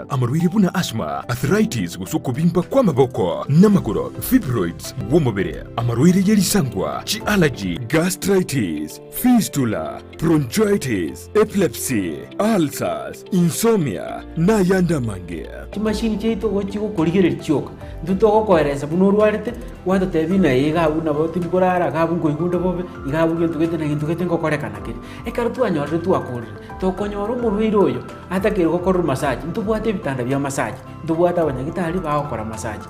Amarwaire buna asthma, arthritis gose okobimba kw'amaboko n'amagoro, fibroids bw'omobere, amarwaire ye risangwa, chi'allergy, gastritis, fistula, bronchitis, epilepsy, ulcers, insomnia, nayande amange. Chimashini chiaito igo chigokorigereria chioka, intwe togokoeresa buna orwarete, gwatotebia ng'a iga abwo nabo tindi korara, iga abwo nkoigwa onde bobe, iga abwo gento gete na gento gete ngokorekana kere. Ekero twanyorire twakorire, tokonyora omorwaire oyo atakeire gokorerwa massage, ntobwate ebitanda bia massage, ntobwate abanyagitari bagokora massage.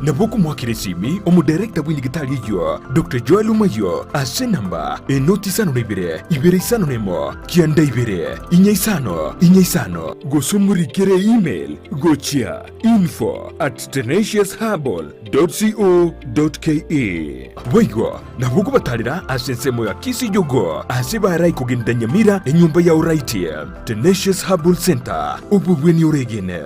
Nabo okomoakera esimi omodirector bw'enyagitari eyio, Doctor Joel Omayio, ase enamba enoti isano na ibere, ibere isano na emo, kianda ibere, inya isano, inya isano, gose omorikere email gochia info at tenaciousherbal dot co dot ke. Boigo nabo okobatarera ase ensemo ya Kisii-Jogoo ase barai kogenda Nyamira enyomba ya Oraiti, Tenacious Herbal Centre, obobweni oregene.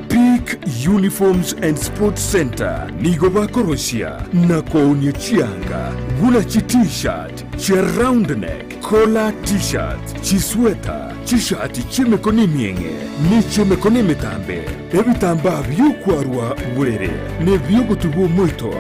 Peak Uniforms and Sports Centre nigo bakorosia na koonia chianga buna chi T-shirt, chia round neck, collar T-shirts, chisweta, chishati chi'emekono emieng'e ne chi'emekono emetambe, ebitambaa bi'okwarwa borere na ebi'ogotuba omoito,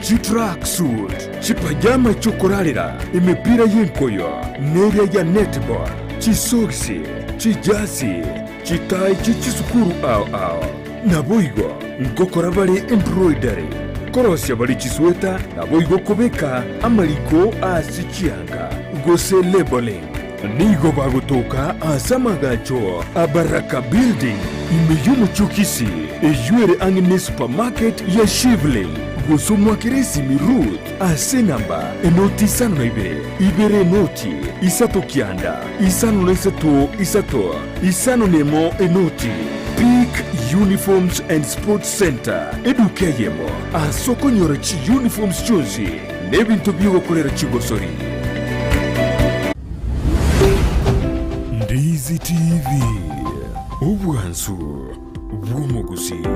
chitracksuit, chipajama chi'okorarera, emepira y'enkoyo, neria ya netball, chisogisi, chijasi, chitai chie chisukuru ao ao. Naboigo ngokora bare embroidery, korosia bare chisweta, naboigo kobeka amariko ase chianga, gose labelling. Nigo bagotoka ase amagacho a Baraka Building ime y'omochie o Kisii, eyio ere ang'e ne supermarket ya Shivling. Gose omwakere esimi Ruth ase enamba enoti isano na ibere, ibere enoti, isato kianda, isano na isato isato, isano na emo enoti. Peak Uniforms and Sports Centre, eduka eyemo ase okonyora chiuniforms chionsi na ebinto bi'ogokorera chigosori. Ndizi TV, obwansu bw'omogusii.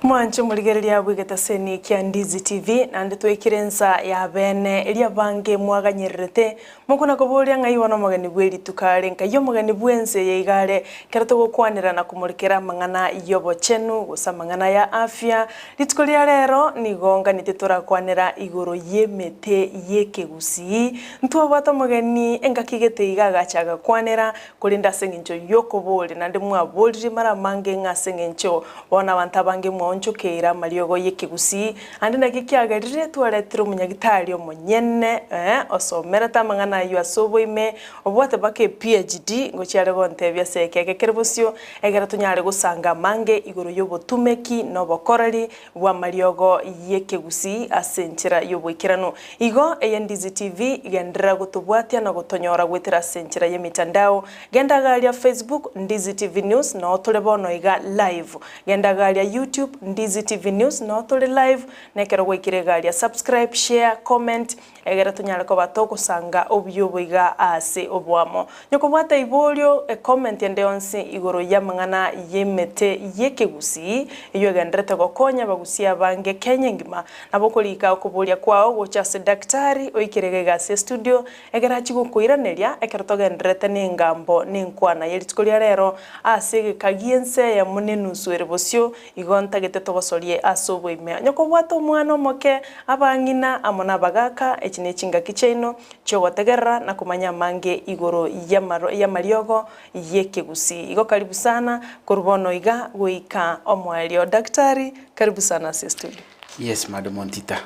Mwanche omorigereria bw'egetaseni kia Ndizi TV, naende twaikire ensa ya beene eria abange mwaganyererete, mokona koboria ng'ai bono omogeni bwe rituko are, nkai omogeni bw'ense eye iga are, ekero togokwanera na komorikera amang'ana y'obochenu gose amang'ana ya afya. Rituko ria rero nigo nganeti torakwanera igoro y'emete y'ekegusii. Ntwabwate omogeni engaki gete iga agacha agakwanera, korende ase eng'encho y'okoboria, naende mwaboririe mara amange ng'a ase eng'encho Bono abanto abange mwaonchokeire amariogo y'ekegusii, naende naki kiagerire twaretire omonyagitari omonyene, ee, osomerete amang'ana ayio ase oboime, obwate mpaka ePhD, ngochia are gontebia ase ekeke kere bosio, egere tonyare gosanga amange igoro y'obotumeki na obokoreri bw'amariogo y'ekegusii ase enchera y'oboikeranu. Igo eye Ndizi TV, genderera gotobwatia na gotonyora goetera ase enchera y'emitandao, Genda garia Facebook Ndizi TV News noo tore bono iga live. Genda garia YouTube Ndizi TV News noo tore live na ekero gwaikire garia subscribe, share, comment egere tonyare koba togosanga obuya obo iga aase oboamo. Nyokobwata iborio, ecomment ende yonsi igoro y'amang'ana y'emete y'ekegusii eyio egenderete gokonya abagusii abange Kenya engima. Nabo okorika okoboria kwao gocha ase Daktari oikire iga iga ase estudio Ekero achia gokoiraneria, ekero togendererete nengambo nenkwana ye rituko ria rero, ase egeka gi'ense eyemo nenusu ere bosio, igo ntagete togosorie ase oboime. Onye kobwate omwana omoke, abang'ina, amo nabagaaka, echi nechingaki chiaino chiogotegerera na komanya amange igoro y'amariogo y'ekegusii. Igo karibu sana korwa bono iga goika omoerio. Daktari, karibu sana ase estudio. Yes madam Ontita.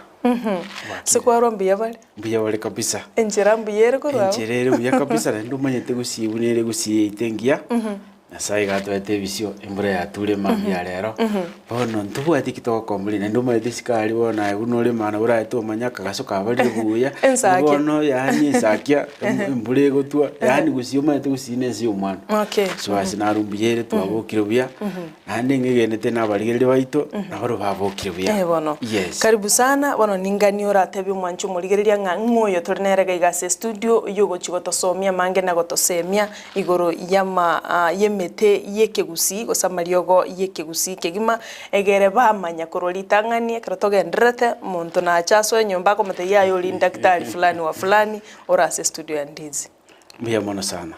Ase kwarwa mbuya bare? Mbuya ore kabisa. Enchera mbuya ere korwa abwo. Enchera ere buya kabisa naende omanyete gusii buna ere gusii yaito engiya. Nyasae iga atoete ebisio, embura yature mambia ya rero, bono ntobwati eki togokomboria naende omanyete isiko aria bono aye buna ore maana oraete omanye akagaso kabarire buya, Ensakia. bono yaani ensakia, embura egotwa, yaani gusii omanyete gusii na ense ya omwana. Okay. So ase naro mbuya ere twabokire buya, naende ng'egenete na abarigereria baito, nabarobwo babokire buya. Eh bono. Yes. Karibu sana, bono ningani oratebie omwanchi omorigereria ng'a ng'o oyo tore nere iga iga ase estudio oyio ogochia gotosomia amange na gotosemia igoro y'ama y'emete y'ekegusii gose amariogo y'ekegusii kegima, egere bamanya korwa ritang'ani ekero togendererete, omonto nache asoe nyomba akomotebia yaya oria daktari fulani wa fulani ore ase estudio ya Ndizi. Mbuya mono sana.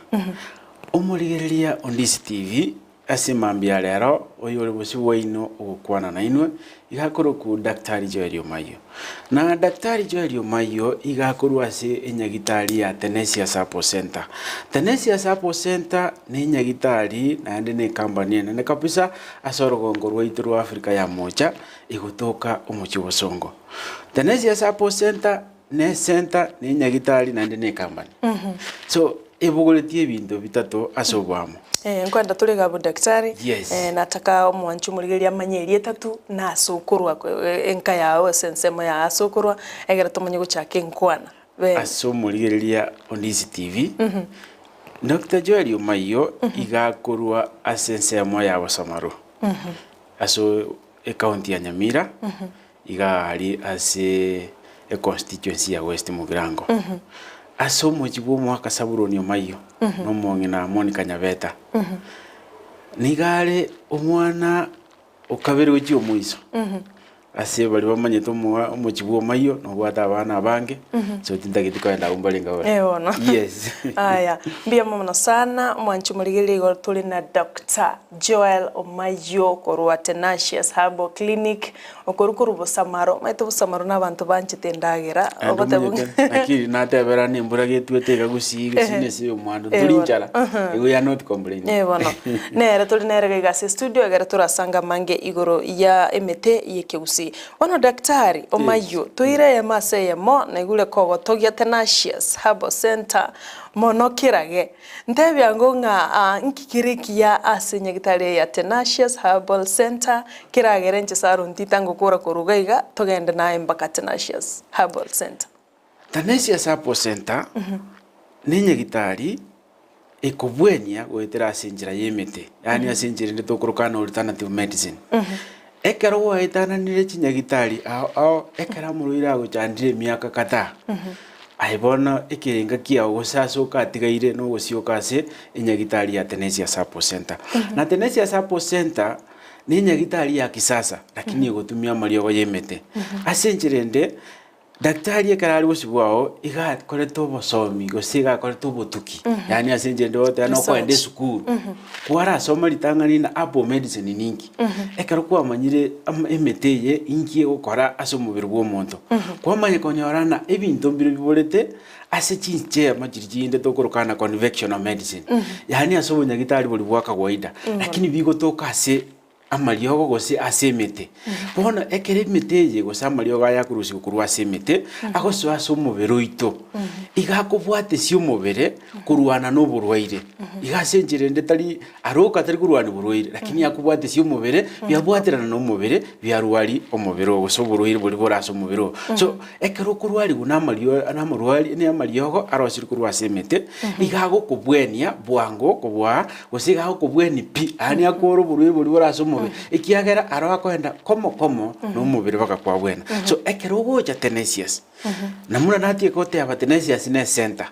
Omorigereria o Ndizi TV, ase mambia ya rero, oyo ore bosio bwaino ogokwana nainwe, iga akorokwa Daktari Joel Omayio. Na Daktari Joel Omayio iga akorwa ase enyagitari ya Tenesia Support Center. Tenesia Support Center ne enyagitari naende ne ecompany enene kabisa ase orogongo rwaito rwa Africa ya mocha egotoka omochie o Bosongo. Tenesia Support Center ne ecenter ne enyagitari naende ne ecompany. So ebogoretie ebinto bitato ase oboamo. Eh, nkwenda tore iga daktari. Yes. Eh, nataka omwanchi omorigereria amanye erieta tu na ase okorwa enka yao ase ensemo ya ase okorwa egere tomanye gochaka enkwana. Bene. Ase omorigereria o Ndizi TV, Doctor Joel Omayio iga akorwa ase ensemo ya Bosamaro, ase ecounty ya Nyamira, iga aria ase econstituency ya West Mugirango. Ase omochie bwa omwaka Sabuloni Omayio na omong'ina Monica Nyabeta, nigo are omwana o kabere gochia omoiso. Ase baria bamanyete omoa omochie bwa Omayio nobwate abana abange, so tintageti kogenda abwo mbarenge abare. Eh bono. Yes. Aya, mbuya mono sana, omwanchi omorigereria igoro tore na Doctor Joel Omayio korwa Tenacious Herbal Clinic, okorwa korwa Bosamaro. Omanyete Bosamaro na abanto banchete endagera, Naende ogoteba omanyete, lakini natebera na embura getwete iga gusii gusii na ase omwando ntori nchara, igo we are not complaining. Eh bono, nere tore nere iga iga ase estudio egere torasange amange igoro ya emete y'ekegusii. Bono daktari Omayio, toire eyemo ase eyemo, naigure kogotogia Tenacious Herbal Centre mono kerage. Ntebia ango ng'a nki kere ekiya ase nyagitari eye ya Tenacious Herbal Centre keragere inche Sarah Ontita ngokora korwa iga iga togende naye mpaka Tenacious Herbal Centre. Tenacious Herbal Centre nenyagitari ekobwenia goetera ase enchera y'emete, yaani ase enchera ende tokoroka an alternative medicine. Ekero gwaetananire chinyagitari ao ao, ekero omorwaire agochandire emiaka kadhaa, aye bono ekerenga kiao gose ase okatigaire na ogosioka ase enyagitari ya Tenesia Support Center. Na Tenesia Support Center, na enyagitari ya kisasa, lakini egotumia amariogo ya emete. Ase enchera ende, Daktari ekero are bosio bwao, iga akorete obosomi gose iga akorete obotuki, yaani ase enchera ende ogoteba na okoenda esukuru, kwarasoma ritang'ani na herbal medicine ninki, ekero kwamanyire ama emete eye inki egokora ase omobere bwa omonto, kwamanya konyora ng'a ebinto mbire biborete ase chinchemo chiria chinde tokoroka ng'a convectional medicine, yaani ase obonyagitari boria bwa kawaida, lakini bigotoka ase amariogo gose ase emete. Bono ekero emete eye gose amariogo aya akorusigwa korwa ase emete, agosoa ase omobere oito, iga akobwatesia omobere korwana na oborwaire. Iga ase enchera ende tari aroka tari korwania borwaire, lakini akobwatesia omobere, biabwaterana na omobere, biarwari omobere oo gose oborwaire boria bore ase omobere oo. So, ekero okorwariwa na amario na amarwari na amariogo arosire korwa ase emete, iga agokobwenia bwango kobua Gose iga agokobwenia pi, yaani akore oborwaire boria bore ase omobere, ekiagera aro akoenda komo komo na omobere baka kwabwena. So ekero ogocha Tenacious, namuna natiga goteba Tenacious ne ecenter,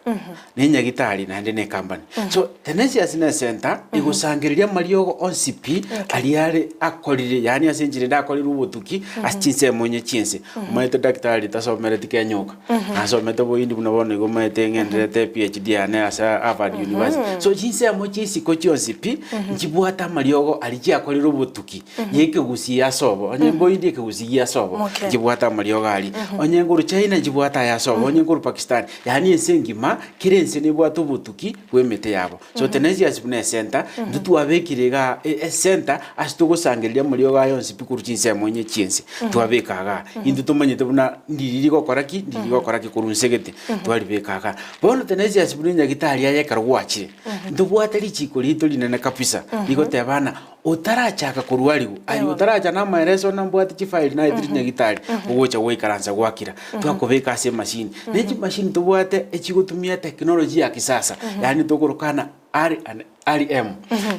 ne enyagitari naende ne ecompany. So Tenacious ne ecenter, egosangereria amariogo onsi pi, aria are akorire yaani ase enchera ende akorire obotuki ase chinsemo onye chiense. Omanyete daktari tasomereti Kenya oka. Nasomete obohindi buna bono igo omanyete ng'enderete PhD yane ase Harvard University. So chinsemo chia isiko chionsi pi, nchibwate amariogo aria chiakorire obotuki, ya ekegusii ase obo, onye mbohindi ekegusii gia ase obo, Okay. nchibwate amariogo aria. Onye ngoro China. China nchibwate aya ase obo, onye nkorwa Pakistan, yaani ense engima, kera ense nebwate obotuki bw'emete yabo. So Tenacious buna esenta, intwe twabekire igaa e- esenta ase togosangereria amariogo aya onsi pi korwa chinsemo onye chi'ense, twabeka igaa. Intwe tomanyete buna ndiri rigokora ki, ndiri rigokora ki korwa nse gete, twaribeka igaa. Bono Tenacious buna enyagitari aye ekero gwachire, ntobwate richiko riaito rinene kabisa, rigoteba ng'a Otarachaka korwarigwa, aye otaracha namaereso nambwate chifaili naetire chinyagitari, ogocha gwaikaransa gwakira, twakobeka ase emashini. Ne chimashini tobwate echigotumia technology ya kisasa, yaani tokorokana R and RM.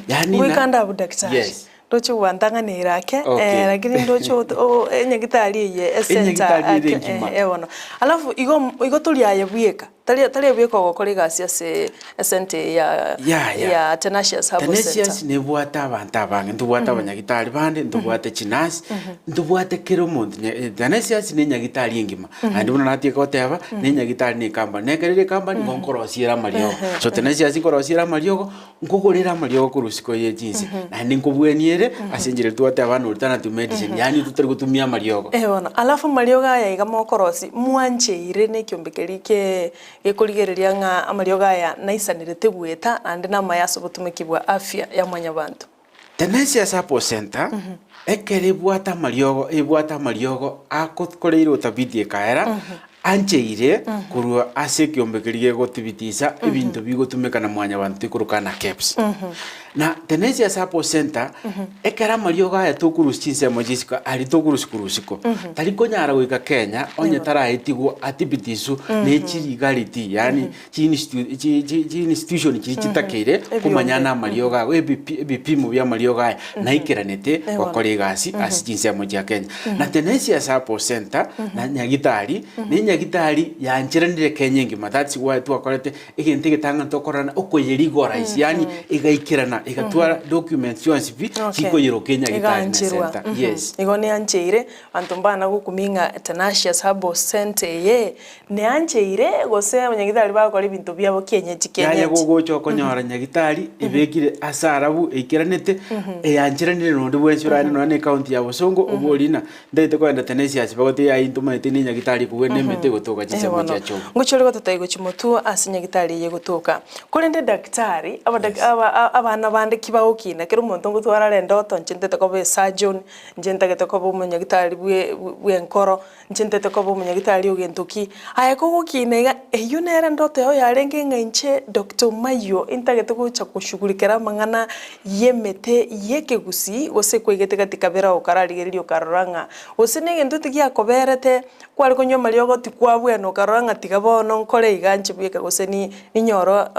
Yaani ng'a Goika ande abwo daktari, Yes. ndoche gwantang'aneire ake, Okay. lakini ndoche ot- o- enyagitari eye esenta Enyagitari ere ake, engima. eeh bono. Alafu igo igo tori aye bweka. Tari tari ebuya kogokora egasi ase esenta eye ya Yaya. ya Tenacious Herbal Centre. Tenacious nebwate abanto abange, ntobwate abanyagitari bande, ntobwate chinurse, ntobwate kera omonto. Nya- Tenacious ne enyagitari engima, naende buna natiga goteba, ne enyagitari ne ecompany. Na ekero ere ecompany, nigo nkorosia ere amariogo. So Tenacious nkorosia ere amariogo, Nkogorere amariogo korwa isiko ye chinse, naende nkobwenie ere ase enchera eria twateba ng'a alternative medicine, yaani totari gotumia amariogo. Eh bono, alafu amariogo aya iga mokorosia, mwancheire na ekiombe keria ke gekorigereria ng'a amariogo aya naisanerete goeta naende namaya ase obotumeki bwa afya ya mwanyabanto. Tenacious Herbal Centre, ekero ebwate amariogo, ebwate amariogo akokoreire utafiti ekaera, Ancheire korwa ase ekeombe keria gegotibitisa ebinto bigotumeka na mwanyabanto tikoroka na KEBS. Na Tenacious Herbal Centre, ekero amariogo aya tokorusia chinsemo chia isiko aria tokorusia korwa isiko, tari konyara goika Kenya onye taraetigwa atibitisu ne chirigariti yaani chi chi chi institution chiria chitakeire komanya na amariogo ago ebipi ebipimo bia amariogo aya naikeranete gokora egasi ase chinsemo chia Kenya. Na Tenacious Herbal Centre na Nyagitari, na enyagitari yancheranire Kenya engima that's why twakorete egento egetang'ani tokorora okoyerigorize yaani egaikerana egatwara documents chionsi pi chikoyeroka enyagitari na Egaancherwa. center yes. Igo neancheire, abanto mbana gokumia ng'a Tenacious Herbal Centre eye Neancheire gose abanyagitari bagokora ebinto biabo kienyeji Yaya kienyeji. gogocha okonyora nyagitari ebekire ase arabu eikeranete eyancheranire nonde bwensi orande nonya na ecounty ya Bosongo obori ng'a ntaete kogenda Tenacious bagotebi aye ntomaete ne nyagitari ekogwenia emete egotoka Eh chinsemo bono, chia Chobe. ngochia ore gototebia gochia motwe ase nyagitari eye egotoka. Korende daktari, abadak Yes. aba a- abana bande ki bagokina, kera omonto ngotwara are endoto inche ntete koba esurgeon, inche ntagete koba omonyagitari bwe bwenkoro, Inche ntete koba omonyagitari o gento ki? Aye kogokina iga, eyio nere endoto yao yarenge ng'a inche Doctor Omayio intagete gocha goshughulikera amang'ana y'emete y'ekegusii, gose kwaigete gati kabere okararigereria okarora ng'a gose na egento tigiakoberete, kware konywa amariogo tikwabwena okarora ng'a tiga bono nkore iga inche bweka gose ni ninyore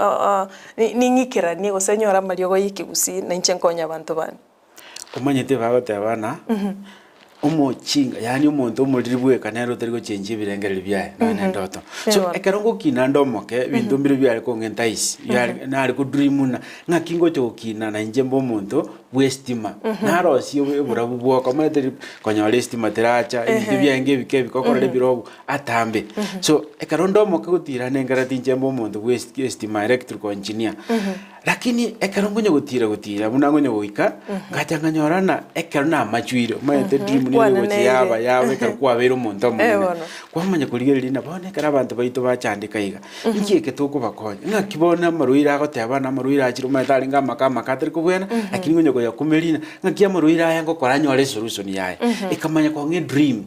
ning'ikeranie gose nyore amariogo y'ekegusii na inche nkonye abanto bane. Omanyete bagoteba ng'a omochinga yaani omonto omoriri bweka nere otari gochenjia ebirengererio biaye nonya na endoto. So ekero ngokina nde omoke ebinto mbire biare kong'enta isi biare nare ko dream ng'a ng'aki ngocha gokina na inche mbe omonto bwa estima. Narosie obo oborabu bwoka omanyete ri konyora estima teracha ebinto biaye ebike ebike okorora ebirobu atambe. So ekero nde omoke gotira nengereti inche mbe omonto bwa esti estima electrical engineer. Lakini ekero nkonya gotira gotira buna nkonya goika, ngacha nkanyora ng'a ekero namachuire, omanyete dream nigo egochia yaba yaba ekero kwabeire omonto omonene. Bono. Kwamanya korigereria ng'a bono ekero abanto baito bachandeka iga, inki eke tokobakonya? Ng'aki bono amarwaire agoteba ng'a amarwaire achire omanyete arenge amake amake atari kobwena, lakini nkonya koyakumeria ng'a ng'aki amarwaire aya ngokora anyore esolution yaye. Ekamanya kong'a edream,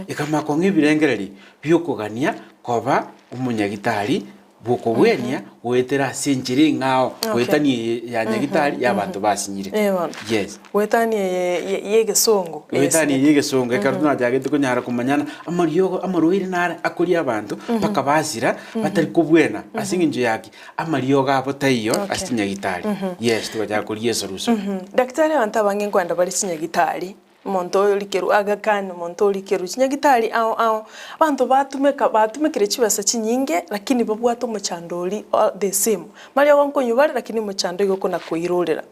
ekamanya kong'a ebirengererio biokogania koba omonyagitari Bw'okobwenia goetera ase enchera eng'ao, goetania eye ya nyagitari y'abanto basinyire. Eh bono. Yes. Goetania eye ye- y'egesongo. Goetania eye y'egesongo ekero twachagete konyara komanyana amariogo amarwaire nare akoria abanto mpaka basira batari kobwena ase eng'encho ya ki? Amariogo abo taiyo ase chinyagitari. Yes, togachaka koria esolution. Daktari abanto abange nkoenda bare chinyagitari. Omonto orikerwe agakani, omonto orikerwe chinyagitari ao ao, abanto batumeka batumekire chibesa chinyinge lakini babwate omochando oria o the same. Mariogo nkonywa bare lakini omochando igo okona koirorera.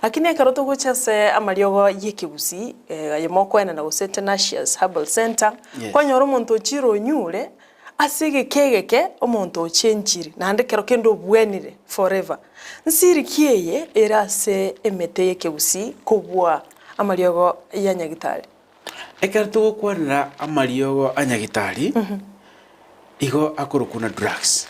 Lakini ekero togocha ase amariogo ya ekegusii aye mokoenana gose Tenacious Herbal Centre, Yes. kwanyora omonto ochire onyure, Ase egeka egeke omonto ochenchire, naende kero kende obwenire forever. Nsiri ki eye ere ase emete y'ekegusii kobua amariogo ya nyagitari? Ekero togokwanera amariogo a nyagitari, Igo akorokwa na drugs.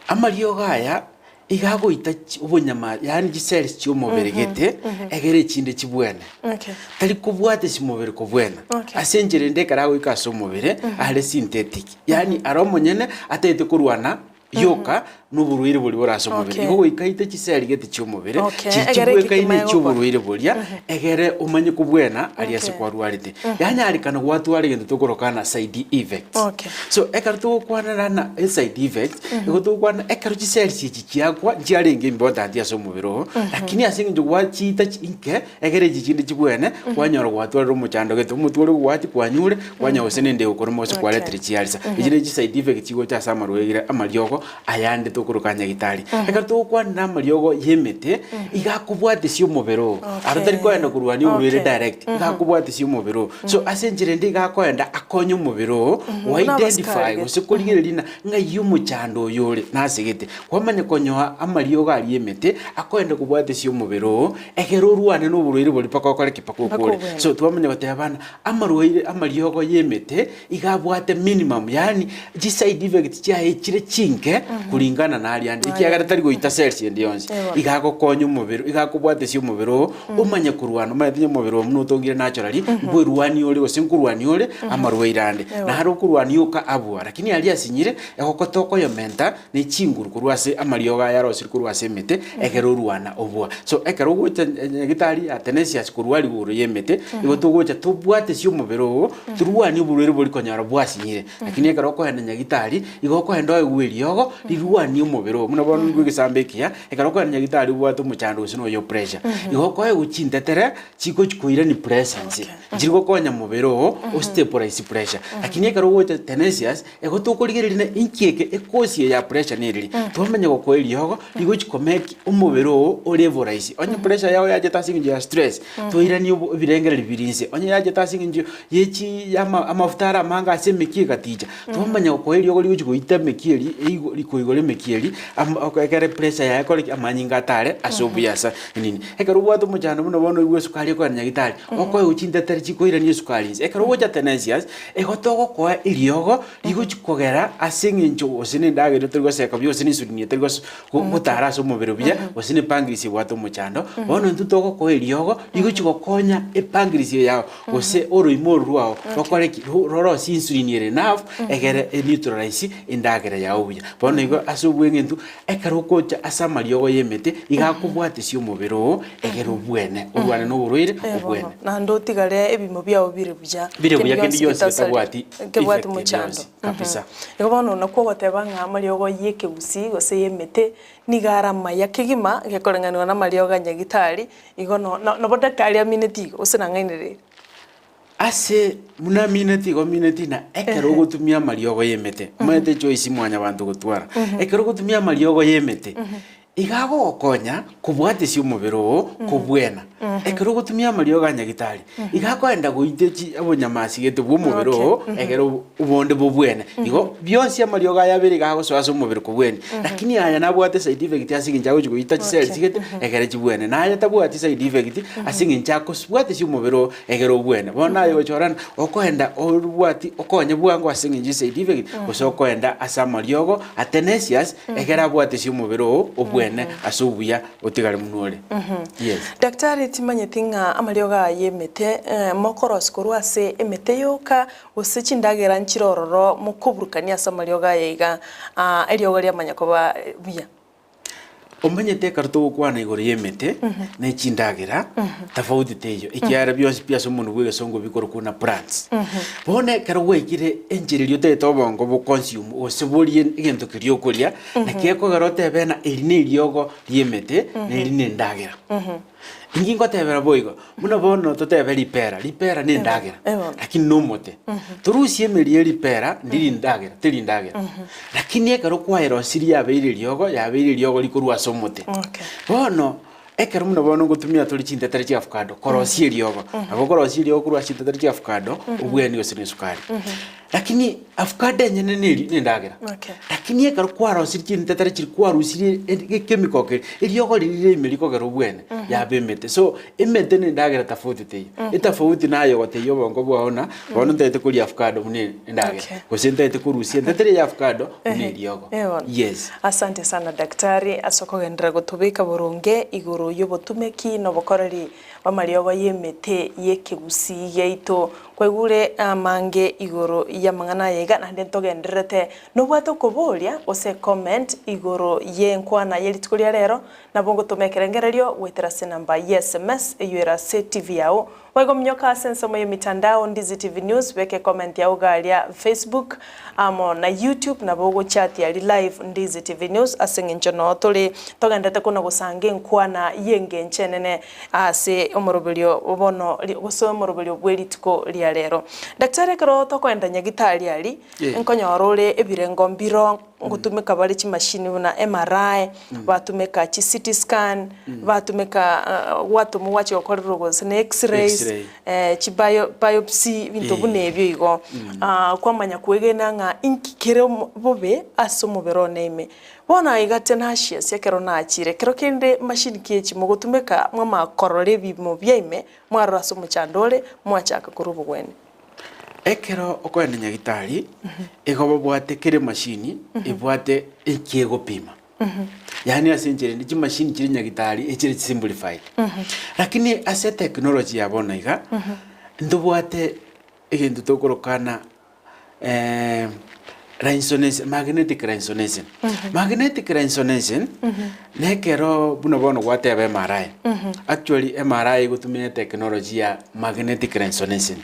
Amariogo aya iga agoita chi obonyama yaani chicells chia omobere gete, egere echinde chibwene. Okay. Tari kobwata chimobere kobwena. Okay. Ase enchera ende ekero agoika ase omobere, are synthetic, yaani are omonyene atagete korwana yoka na oborwaire boria bore ase omobere. Okay. Igo goika aite chiseli gete chia omobere, Okay, chiria egere eki chibwekaine kimanye chia gokora. oborwaire boria, egere omanye kobwena aria ase Okay. kwarwarete. Yanyarekana gwatwara egento tokoroka na side effects. Okay. So ekero togokwanera na eside effects, igo togokwana ekero chicells echi chiakwa nchiarenge important ase omobere oo, lakini ase eng'encho gwachiita chi inke, Ekero echi chinde chibwene, kwanyora gwatwarire omochando gete, omotwe ore gogwati kwanyure, kwanyora gose nende egokoroma gose kwaretire chiarisa. Echi ne chiside effect chigocha ase amarwaire amariogo ayande tokoroka nyagitari. Ekero togokwanera amariogo ya emete, iga akobwatesia omobere oo. Aro tari koenda korwania oborwaire direct, iga akobwatesia omobere oo. So ase enchera ende iga akoenda akonye omobere oo, Buna abasikari go identify gete. gose korigereria ng'a ng'ai omochando oyo ore nasegete. Kwamanya konyoa amariogo aria emete, akoenda kobwatesia omobere oo, Ekero orwane noborwaire boria mpaka okore ki? Mpaka Mpaka okore. obwene. So twamanya goteba bana, amarwaire amariogo y'emete iga abwate minimum, yaani chiside effect chiaye chire chinke kulingana na aria ande, ekiagera tari goita cells ende yonsi. Ewa. Iga agokonya omobere, iga akobwatesia omobere oo, omanye korwana, omanyete onye omobere oo buna otongire naturally, mbwerwanie ore gose nkorwania ore amarwaire ande. Ewa. Naro okorwania oka abua, lakini aria asinyire, egokota okoyomenta. ne chinguru korwa ase amariogo aya arosire korwa ase emete, ekero orwana obua. So ekero ogocha nyagetari ya Tenacious korwa aria igoro y'emete, igo togocha tobwatesie omobere oo, torwanie oborwaire boria konyora bwasinyire. Lakini ekero okoenda nyagitari, igo okoenda oegwe eriogo, rirwanie omobere oo. Buna bono nigo egesambe ekiya, ekero okoenda nyagitari obwate omochando gose noyo pressure, igo okoegwa chintetere chigochi koirania pressure inse, nchiri gokonya mobere oo, ostabilize pressure. Lakini ekero ogocha Tenacious, Ego tokorigereria na inki eke ekosi eye ya pressure nereri, twamanya gokoa eriogo rigochi komeki omobere oo ore oboraisi. Onye pressure yao yachete ase eng'encho ya stress, toiranie obo ebirengererio biri inse. Onye yachete ase eng'encho ye chi ya ama amafuta are amange ase emekia egaticha, twamanya gokoa eriogo rigochi goita emekia eria eigo rikoigora emekia eria ama oko ekere pressure yaye ekore ki? Amanyinga atare ase obuya ase nini. Ekero obwate omochando buna bono oigwe esukari ekogenda nyagitari, okoegwa chintetere chikoirania esukari inse. Ekero ogocha tenacious, Igo togokoa eriogo rigochia kogera ase eng'encho gose na endagera etari goseka buya gose na insulin etari gos gotara ase omobere buya, gose na epancreas ebwate omochando, bono intwe togokoa eriogo rigochia gokonya epancreas eye yao gose oroimo oro rwao rokore ki? Ro rorosie insulin ere enough egere e neutralize endagera yao buya. Bono igo ase obweng'entu Ekero ogocha ase amariogo y'emete, iga akobwatesia omobere oo, egere obwene, orwane noborwaire, Eh, obwene. bono, naende otigare ebimo biao bire buya, Bire kende buya, kende gionsi gionsi getasari, getabwati kebwati effect ende mochando. yonsi, kabisa. Igo bono nakwo ogoteba ng'a amariogo y'ekegusii gose y'emete nigo are amaya kegima, gekoreng'aniwa namariogo a nyagitari, igo no no nabo daktari amineti igo, gose nang'ainereria. Ase buna amineti igo amineti na ekero ogotumia amariogo y'emete, omanyete echoice mwanyabanto gotwara, ekero ogotumia amariogo y'emete, iga agogokonya kobwatesia omobere oo kobwena. Ekero ogotumia amariogo a nyagitari, iga akoenda goita echi obonyamasi gete bwa omobere oo, ekero obonde bobwene. Igo bionsi amariogo aya abere iga agosoa ase omobere kobwenia. Lakini aya nabwate side effect ase eng'encho agochi goita chicells gete, ekere chibwene. Naye tabwati side effect ase eng'encho akosbwatesia omobere oo. Ekero obwene bono naye gochorana, okoenda orobwati okonye bwango ase eng'encho y'eside effect, gose okoenda ase amariogo a tenacious, ekero abwatesie omobere oo obwene ase obuya otigare buna ore. Yes. Daktari timanyeti ng'a amariogo aya y'emete mokorosia korwa ase emete yoka, gose chindagera nchire ororo mokoburukania ase amariogo aya iga, eriogo riamanya koba buya. Omanyete ekero togokwana igoro y'emete ne chindagera, tofauti teiyo, ekiagera bionsi pi ase omonwa bw'egesongo bikorokwa buna plants. Bono ekero gwaikire enchera eria otagete obongo bo consume gose borie egento keria okoria, naki gekogera otebe ng'a eri ne eriogo ri'emete na eri ne endagera. Inki ngotebera boigo? Buna bono totebe ripera, ripera ne endagera, lakini nomote. Torusie emeri ye ripera ndiri ndagera, teri ndagera. Lakini ekero kwaerosirie yabeire eriogo, yabeire eriogo rikorwa ase omote. Bono, ekero buna bono ngotumia tore chintetere chia avocado, korosia eriogo. Nabo okorosia eriogo korwa ase chintetere chia avocado, obweni gose na esukari. Lakini avocado enyene neri nendagera. Okay. Lakini ekero kwarosirie chintetere chiria kwarusirie ekemiko keria, eriogo riria rire ime rikogera obwene, yaba emete. So, emete na endagera tofauti teiyo. Etofauti naye ogotebia obongo bwao ng'a bono ntagete koria avocado buna endagera, Okay. gose ntagete korusia entetere ya avocado buna eriogo. Eh bono. Yes. Asante sana daktari ase okogenderera gotobeka boronge igoro y'obotumeki na obokoreri bw'amariogo y'emete y'ekegusii giaito. Kwaigure amange igoro y'amang'ana aya iga naende ntogendererete nobwate okoboria gose ecomment igoro y'enkwana ye rituko ria rero, nabo ngotoma ekerengererio goetera ase enamba ye sms eywo ere ase TV yao. Boigo minyoka ase ensemo y'emitandao Ndizi TV News beka ecomment yao iga aria Facebook amo na YouTube nabo ogochatia aria live Ndizi TV News ase eng'encho noo tore togenderete kona gosanga enkwana y'engencho enene Ase omoroberio bono gose omoroberio bwe rituko ria rero. Daktari ekero tokoenda nyagitari aria, Eh. nkonyora ore ebirengo mbiro ngotumeka bare chimashini buna MRI, batumeka chi CT scan, batumeka gwatomwa gwachia gokorerwa gose na x-rays, X-ray. chi bio biopsy ebinto Eh. buna ebio igo. Kwamanya kwegena ng'a inki kere omo bobe ase omobere one ime. Bono aiga Tenacious ekero nachire, kero kende machine ki echi mogotumeka mwamanya korora ebimo biaime, mwarora ase omochando ore, mwachaka korwa obogwenia. Ekero okoenda nyagitari, igo babwate kera emashini ebwate eki egopima. Yaani ase enchera ende chimashini chire nyagitari echire chisimplified. Lakini ase etechnology ya bono iga, ntobwate egento tokorokana resonance, magnetic resonance. Magnetic resonance, na ekero buna bono gwateba MRI, actually MRI egotumia etechnology ya magnetic resonance.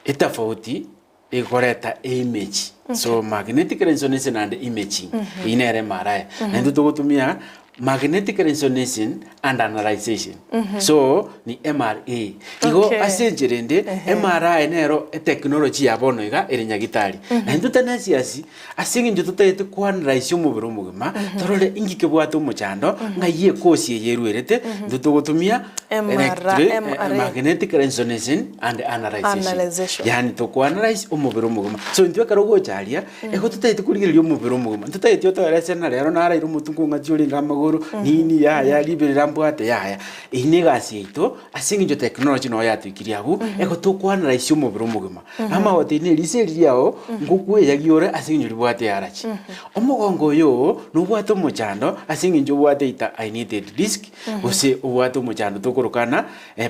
Etafauti ekoreta eimage, so magnetic resonance naende imaging, eyio nere MRI. Naintwe togotumia Magnetic resonance and analyzation so ni MRA. Igo Okay. ase enchera ende MRI nero etechnology ya bono iga ere nyagitari. Na intwe tenasiasi ase eng'encho totagete koanalyse omobere omogima torore inki kebwate omochando ng'ai ekosi eye erwerete intwe togotumia MRI. electri- magnetic resonance and analyzation. Analyzation. Yaani tokoanalyse omobere omogima. So intwe ekero ogocha aria Ego totagete korigereria omobere omogima, ntotageti otoerese ng'a rero naraire omotwe nkong'achia orenge amagoro, nini yaya riberera mbwate yaya. Eyio na egasi yaito, ase eng'encho technology noo yatoikirie abwo, ego tokoanalyse omobere omogima. Amagote na eriso eri riao, ngokweyagia ore ase eng'encho ribwate earachi. Omogongo oyo oo, nobwate omochando ase eng'encho obwate either herniated disc, gose obwate omochando tokorokana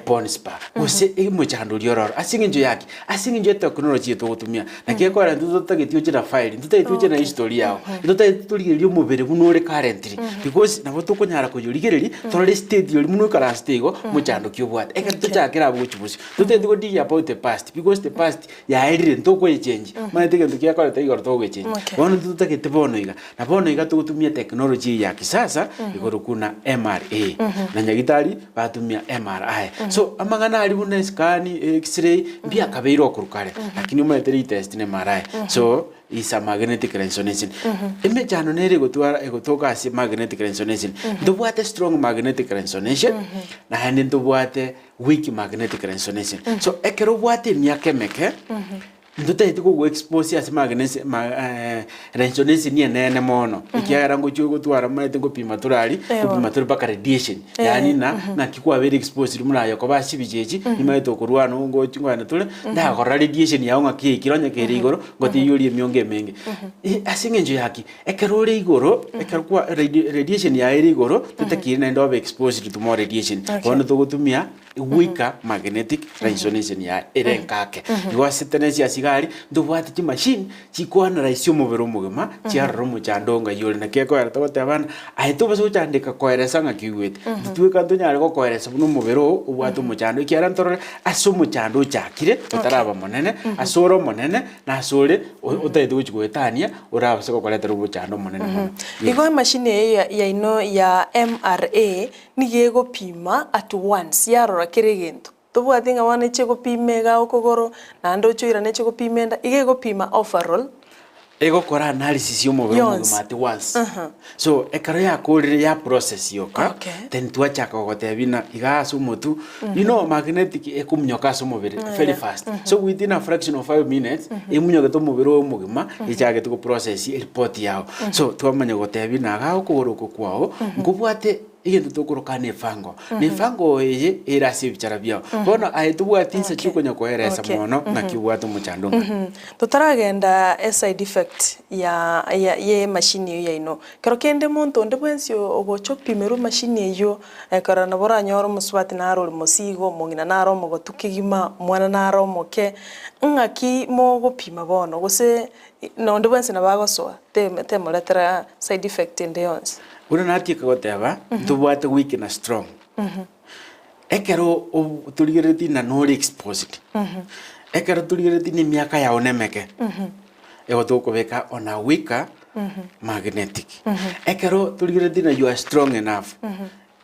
Porn spa, gose omochando oria ororo. Ase eng'encho ya ki? Ase eng'encho ya technology eye togotumia. Naki ekogera intwe totageti oche na file, ntotageti oche na history yao, ntotageti torigererie omobere buna ore currently, because nabo tokonyara koyorigereria, torore state oria buna oikaransete igo, mochando ki obwate. Ekero tochakere abwo gochia bosio, totageti go dig about the past, because the past yaerire ntokoyechenji, omanyete egento kiakorete igoro togogechenji. Okay. Bono intwe totagete bono iga, na bono iga togotumia technology eye ya kisasa, igoro buna MRA, na nyagitari batumia MRI. So amang'ana aria buna escan, x-ray, mbiakabeire okorwa kare, lakini omanyete latest ne MRI. So is a magnetic resonance. Emechando nere egotwara egotoka ase magnetic resonance. Ntobwate strong magnetic resonance, naende ntobwate weak magnetic resonance. So ekero obwate emiaka emeke, Ntotagete kogoexpose ase magnesi ma resonance enene mono, ekiagera ngochia gotwara omanyete ngopima tore aria, ngopima tore mpaka radiation, yaani na naki kwabeire exposed buna aye okoba ase chibicha echi, nimanyete okorwana ngochi nkogenda tore, ndakorora radiation yago ng'aki yaikire onye kere igoro, ngotiyoria emiongo emenge. Ase eng'encho ya ki? Ekero ore igoro, ekero kwa radiation yaye ere igoro, totakeire naende obe exposed to more radiation. Bono togotumia goika magnetic resonance yaye ere enkake. Igo ase tenensi ase iga aria, ntobwate chimashini chikoanalyse omobere omogima, chiarora omochando ng'ai ore. Naki ekoera togoteba ng'a aye tobasa gochandeka koeresa ng'aki oigwete. Intwe tweka ntonyare gokoeresa buna omobere oo obwate omochando, ekiagera ntorore ase omochando ochakire otaraba monene, ase ore omonene, na ase ore otagete gochia goetania, orabase gokoretera omochando omonene mono. Igo emashini eye yaino ya MRA Nigo egopima at once, yarora kera egento. Tobwati ng'a bono eche gopima igaa okogoro, naende oche oirane eche gopima enda, iga egopima overall. Egokora analysis ya omobere Yonsi. omogima at once. So ekero yakorire ya process yoka, Okay. then twachaka gogotebia ng'a iga ase omotwe, you know magnetic ekominyoka ase omobere very fast. So within a fraction of 5 minutes, eminyokete omobere oyo omogima, echagete go process eripoti yago. So twamanya gotebia ng'a iga okogoro oko kwao, nkobwate egento tokoroka nefango. Nefango eye ere ase ebichara biao. Bono aye tobwati insa Okay. chiokonya koeresa Okay. mono ng'aki obwate omochando ng'a. Totaragenda eside effect ya ya ye emachine eywo yaino, kero kende monto onde bwensi ogocha opimerwe emachine eywo, ekero nabo oranyore omosubati naro ore mosigo, omong'ina naro omogotu kegima, omwana naro omoke, ng'aki mogopima bono gose nonde bwensi nabo agosoa tem temoretera side effect ende yonsi. Buna natieka goteba, ntobwate weak na strong. Ekero ob torigereretie ng'a nore exposed, ekero torigereretie na emiaka yao na emeke, igo tokobeka on a weaker magnetic. Ekero torigereretie ng'a you are strong enough,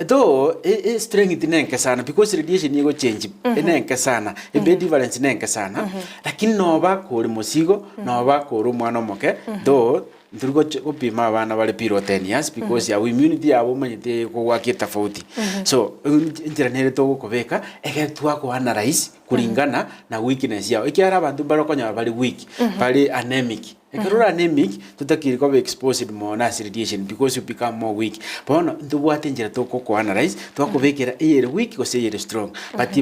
though e- e strength ne enke sana because radiation nigo echange ne enke sana, ebe difference ne enke sana, lakini noba kore mosigo, noba kore omwana omoke, though Ntori gochi gopima abana bare below 10 years because yabo immunity yabo omanyete ekogwaka etofauti. So enchera nere togokobeka ekere twakoa analyze kulingana na weakness yao ekiagera abanto mbare okonyora bare weak, bare anemic. Ekero ore anemic totakeire koba exposed mono ase radiation because you become more weak. Bono ntobwate enchera togokoa analyze twakobekera eyere weak gose eyere strong. But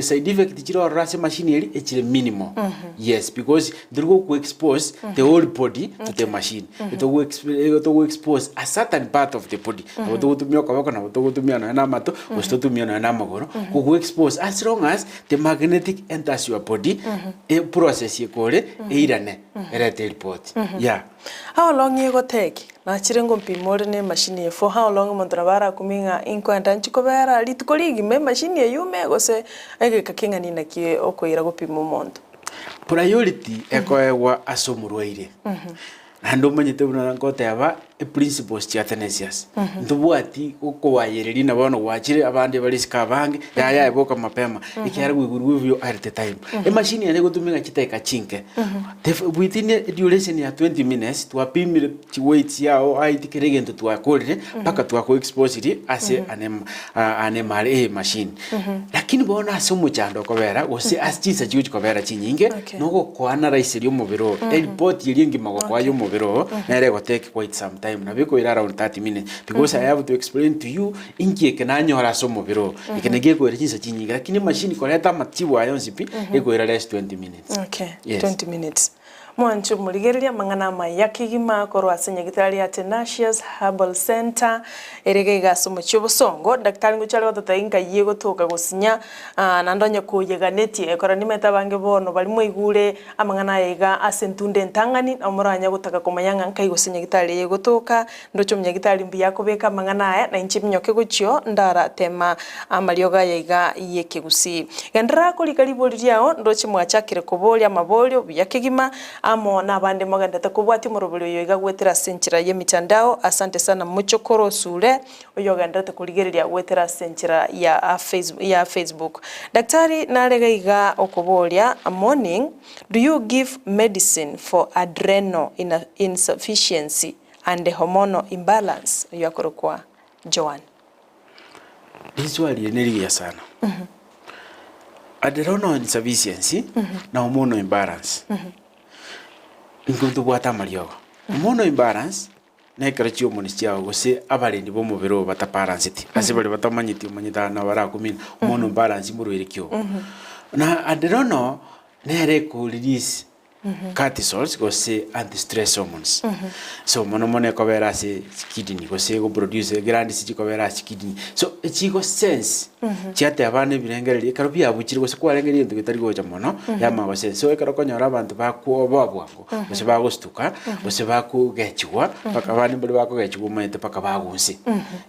side effect chire ororo ase emachine eria echire minimal. Yes because Ntori go expose the whole body to the machine. Togo togo expose a certain part of the body. Nabo togotumia okoboko, nabo togotumia nonya na amato, gose totumie nonya na amagoro, gogo expose as long as the magnetic enters your body, e process ekore, eirane, erete eripoti. Yeah. How long egotake? Nachire ngompima ore na emachine eye for how long omonto nabo arakumie ng'a inkoenda nchi kobera rituko rigima emachine eywo ime gose egeka keng'ani naki okoira gopima omonto. Priority ekoegwa ase omorwaire. Naende omanyete buna ngoteba eprinciples chia Athanasius. Ntobwati gokoayereria na bono gwachire abande bare isiko abange, yaya aye boka mapema, ekiagera gwaigurwe buya at the time. Emachine ere egotumeka chidakika chinke, the within a duration ya 20 minutes twapimire chiweight chiago height kera egento twakorire mpaka twakoexposirie ase ane ane mare emachine. Lakini bono ase omochando okobera, gose ase chinsa chigochi kobera chinyinge, Okay. nogokoanaraiseria omobere oo, eripoti eria engima gokoa ya omobere oo, nere egotake quite some time, nabo ekoira around 30 minutes, because I have to explain to you inki eke nanyora ase omobere oo, eke nakio gekoira chinsa chinyinge, lakini emachine koreta amachibu aya onsi pi, ekoira less 20 minutes. Okay, Yes. 20 minutes. Mwanche omorigereria amang'ana amaya kegima korwa ase nyagitari ya Tenacious Herbal Centre ere iga iga ase omochie obosongo. Daktari ngochia are gototebia nkai egotoka gosinya naende onye koyeganetie ekero nimanyete abange bono baria mwaigure amang'ana aya iga ase entunda entang'ani nabo moranye gotaka komanya ng'a nkai gose nyagitari eye egotoka ndoche omonyagitari mbuya akobeka amang'ana aya na inche minyoke gochio ndaratema amariogo aya iga y'ekegusii. Genderera korika ribori riao, ndoche mwachakire koboria amaborio buya kegima, amo nabande mogenderete kobwatia omoroberi oyo iga goetera ase enchera y'emitandao. Asante sana mochokoro Osure, oyogenderete korigereria goetera ase enchera ya ya Facebook. Daktari nare iga iga okoboria, Morning, do you give medicine for adrenal insufficiency and hormonal imbalance? Oyio akorokwa Joan. Riswali eri nerigiya sana. Adrenal insufficiency na hormonal imbalance nigo tobwate amariogo. Hormonal imbalance na ekero chihormones chiago gose abarendi ba omobere obo batabalanceti ase baria batamanyeti omanyete abana barakumina hormonal imbalance morwaire ki obo. Na adrenal nere eko release cortisols gose anti-stress hormones. So mono mono ekobera ase chikidney gose egoproduce glands chikobera ase chikidney. So echigo sense chiateba abana ebirengererio ekero biabuchire gose kwarengereria egento getari gocha mono yamanya gosense. So ekero okonyora abanto bakwoboa bwango gose bagostuka gose bakogechigwa mpaka abande mbare bakogechigwa omanyete mpaka bagunse.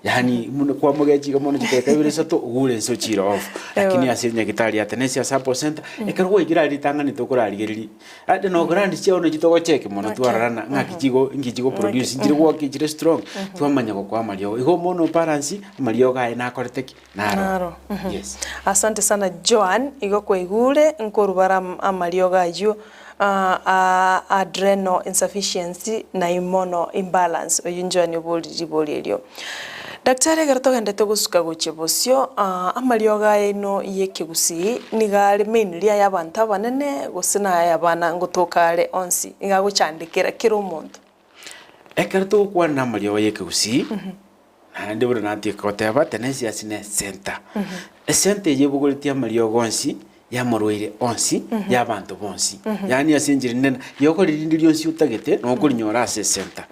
Yaani buna kwamogechi iga mono chidakika ibere isato ogure inse ochire off. Lakini ase nyagetari ya Tenesia Herbal Center Ekero gwaikire aria ritang'ani tokorarigereria, ande no glands chiao nachi togocheki mono twarorana ng'aki chigo inki chigo produce nchire gwoka chire strong, twamanya gokoa amariogo. Igo mono balance amariogo aye nakorete ki? Naro. Naro. Yes. Asante sana Joan, igo kwaigure nkorubara amariogo ayio. Adrenal insufficiency na hormonal imbalance, oyio Joan oborie ribori erio. Daktari ekero togendete gosuka gochia bosio, amariogo aino y'ekegusii nigo are mainly aya abanto abanene gose na aya abana ngotoka are onsi, nigo agochandekera kera omonto. Ekero togokwana amariogo y'ekegusii, naende buna natieka goteba, Tenacious ne esenta. Esenta eyio ebogoretie amariogo onsi y'amarwaire onsi y'abanto bonsi. Yaani ase enchera enene, riogo rinde rionsi otagete nokorinyora ase esenta.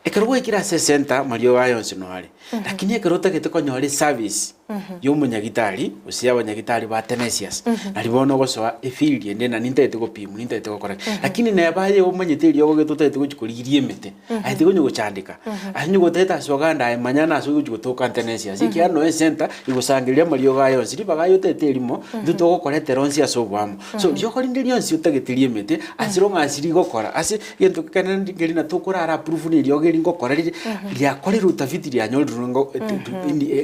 Ekero gwaikire ase esenta amariogo aya onsi noare are. Lakini ekero otagete konyora eservice y'omonyagitari gose y'abanyagitari ba Tenacious, nari bono ogosoa efield ende na nintagete gopimwa, nintagete gokora ki. Lakini neba aye omanyete eriogo gete otagete gochia korigia emete, aye tiga onye gochandeka, aye onye gotagete ase ogande aye manya nase ogochia gotoka Tenacious, ekiagera nonya esenta egosangereria amariogo aye onsi, ribaga aye otagete erimo, intwe togokoretera onsi ase oboamo. So riogo rinde rionsi otagete ri'emete, ase rong'o ase rigokora, ase egento ekenene nkeri na tokorara approve na eriogo eri ngokora rire, riakorire utafiti rianyorirwe ngo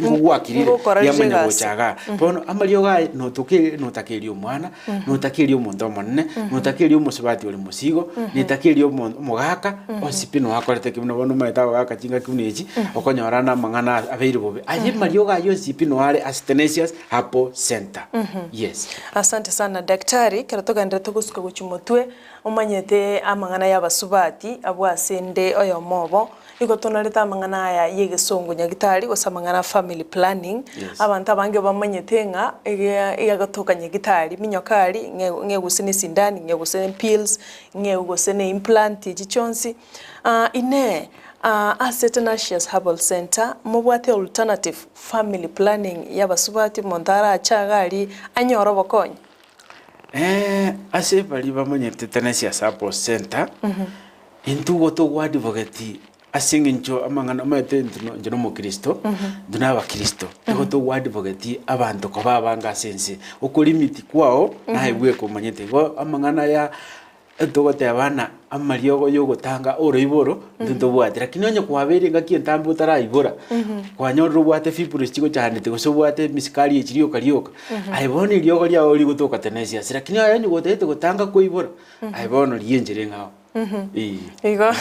ngogwakirire Ngokora rire riamanya egasi. gocha igaa. Bono amariogo aya notoke notakeria omwana, notakeria omonto omonene, notakeria omosubati ore mosigo, netakeria omo omogaka, onsi pi noakorete ki buna bono omanyete abagaka chingaki buna echi, okonyora na amang'ana abeire bobe. Aye amariogo aywo onsi pi noare ase Tenacious Herbal Centre. Yes. Asante sana daktari, ekero togenderete gosuka gochia motwe, Omanyete amang'ana y'abasubati abwo ase 'nde oyomo obo, nigo tonarete amang'ana aya y'egesongo nyagitari gose amang'ana a family planning. Yes. Abanto abange bamanyete ng'a ege egegotoka nyagitari minyoka aria ng'e ng'e gose ne esindani ng'e gose ne pills ng'e gose ne implant echi chionsi. Inee! Ase Tenacious Herbal Centre mobwate alternative family planning y'abasubati omonto arache iga aria anyore obokonyi? Ase baria bamanyete Tenacious Herbal Centre, intwe igo togoadvocate ase eng'encho amang'ana omanyete intwe no inche na omokristo, intwe na abakristo, igo togoadvocate abanto koba abange ase ense, okolimit kwao naye bweka omanyete. Igo amang'ana ya Togoteba ng'a amariogo y'ogotanga oroiboro intwe ntobwati, lakini onye kwabeire engaki entambe otaraibora, kwanyorire obwate fibroids chigochandete gose obwate emiscarriage rioka rioka, aye bono eriogo riago rigotoka tenacious, lakini aye onye gotagete gotanga koibora, aye bono rigia enchera eng'ao eeh. Igo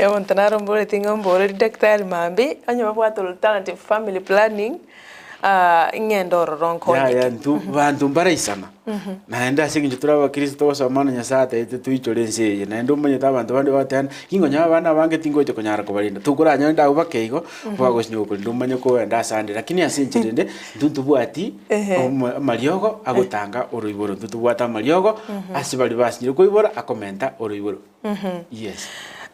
omonto naromboreti ng'a omboreri daktari mambia, onye babwate alternative family planning. Ing'ende ororo nkonyeke. Yaya intwe banto mbaraisana, naende ase eng'encho tore abakristo togosoma na Nyasaye ataete toichore ense eye, naende omanyete abanto bande bagoteba ng'a abana abange tingocha konyara kobarenda, tokoranyore nde abwo bake igo, bagosinywa gokorinda omanye kogenda ase ande. Lakini ase enchera ende, intwe ntobwati omo amariogo agotanga oroiboro, intwe tobwate amariogo ase baria basinyire koibora akomenta oroiboro. Yes.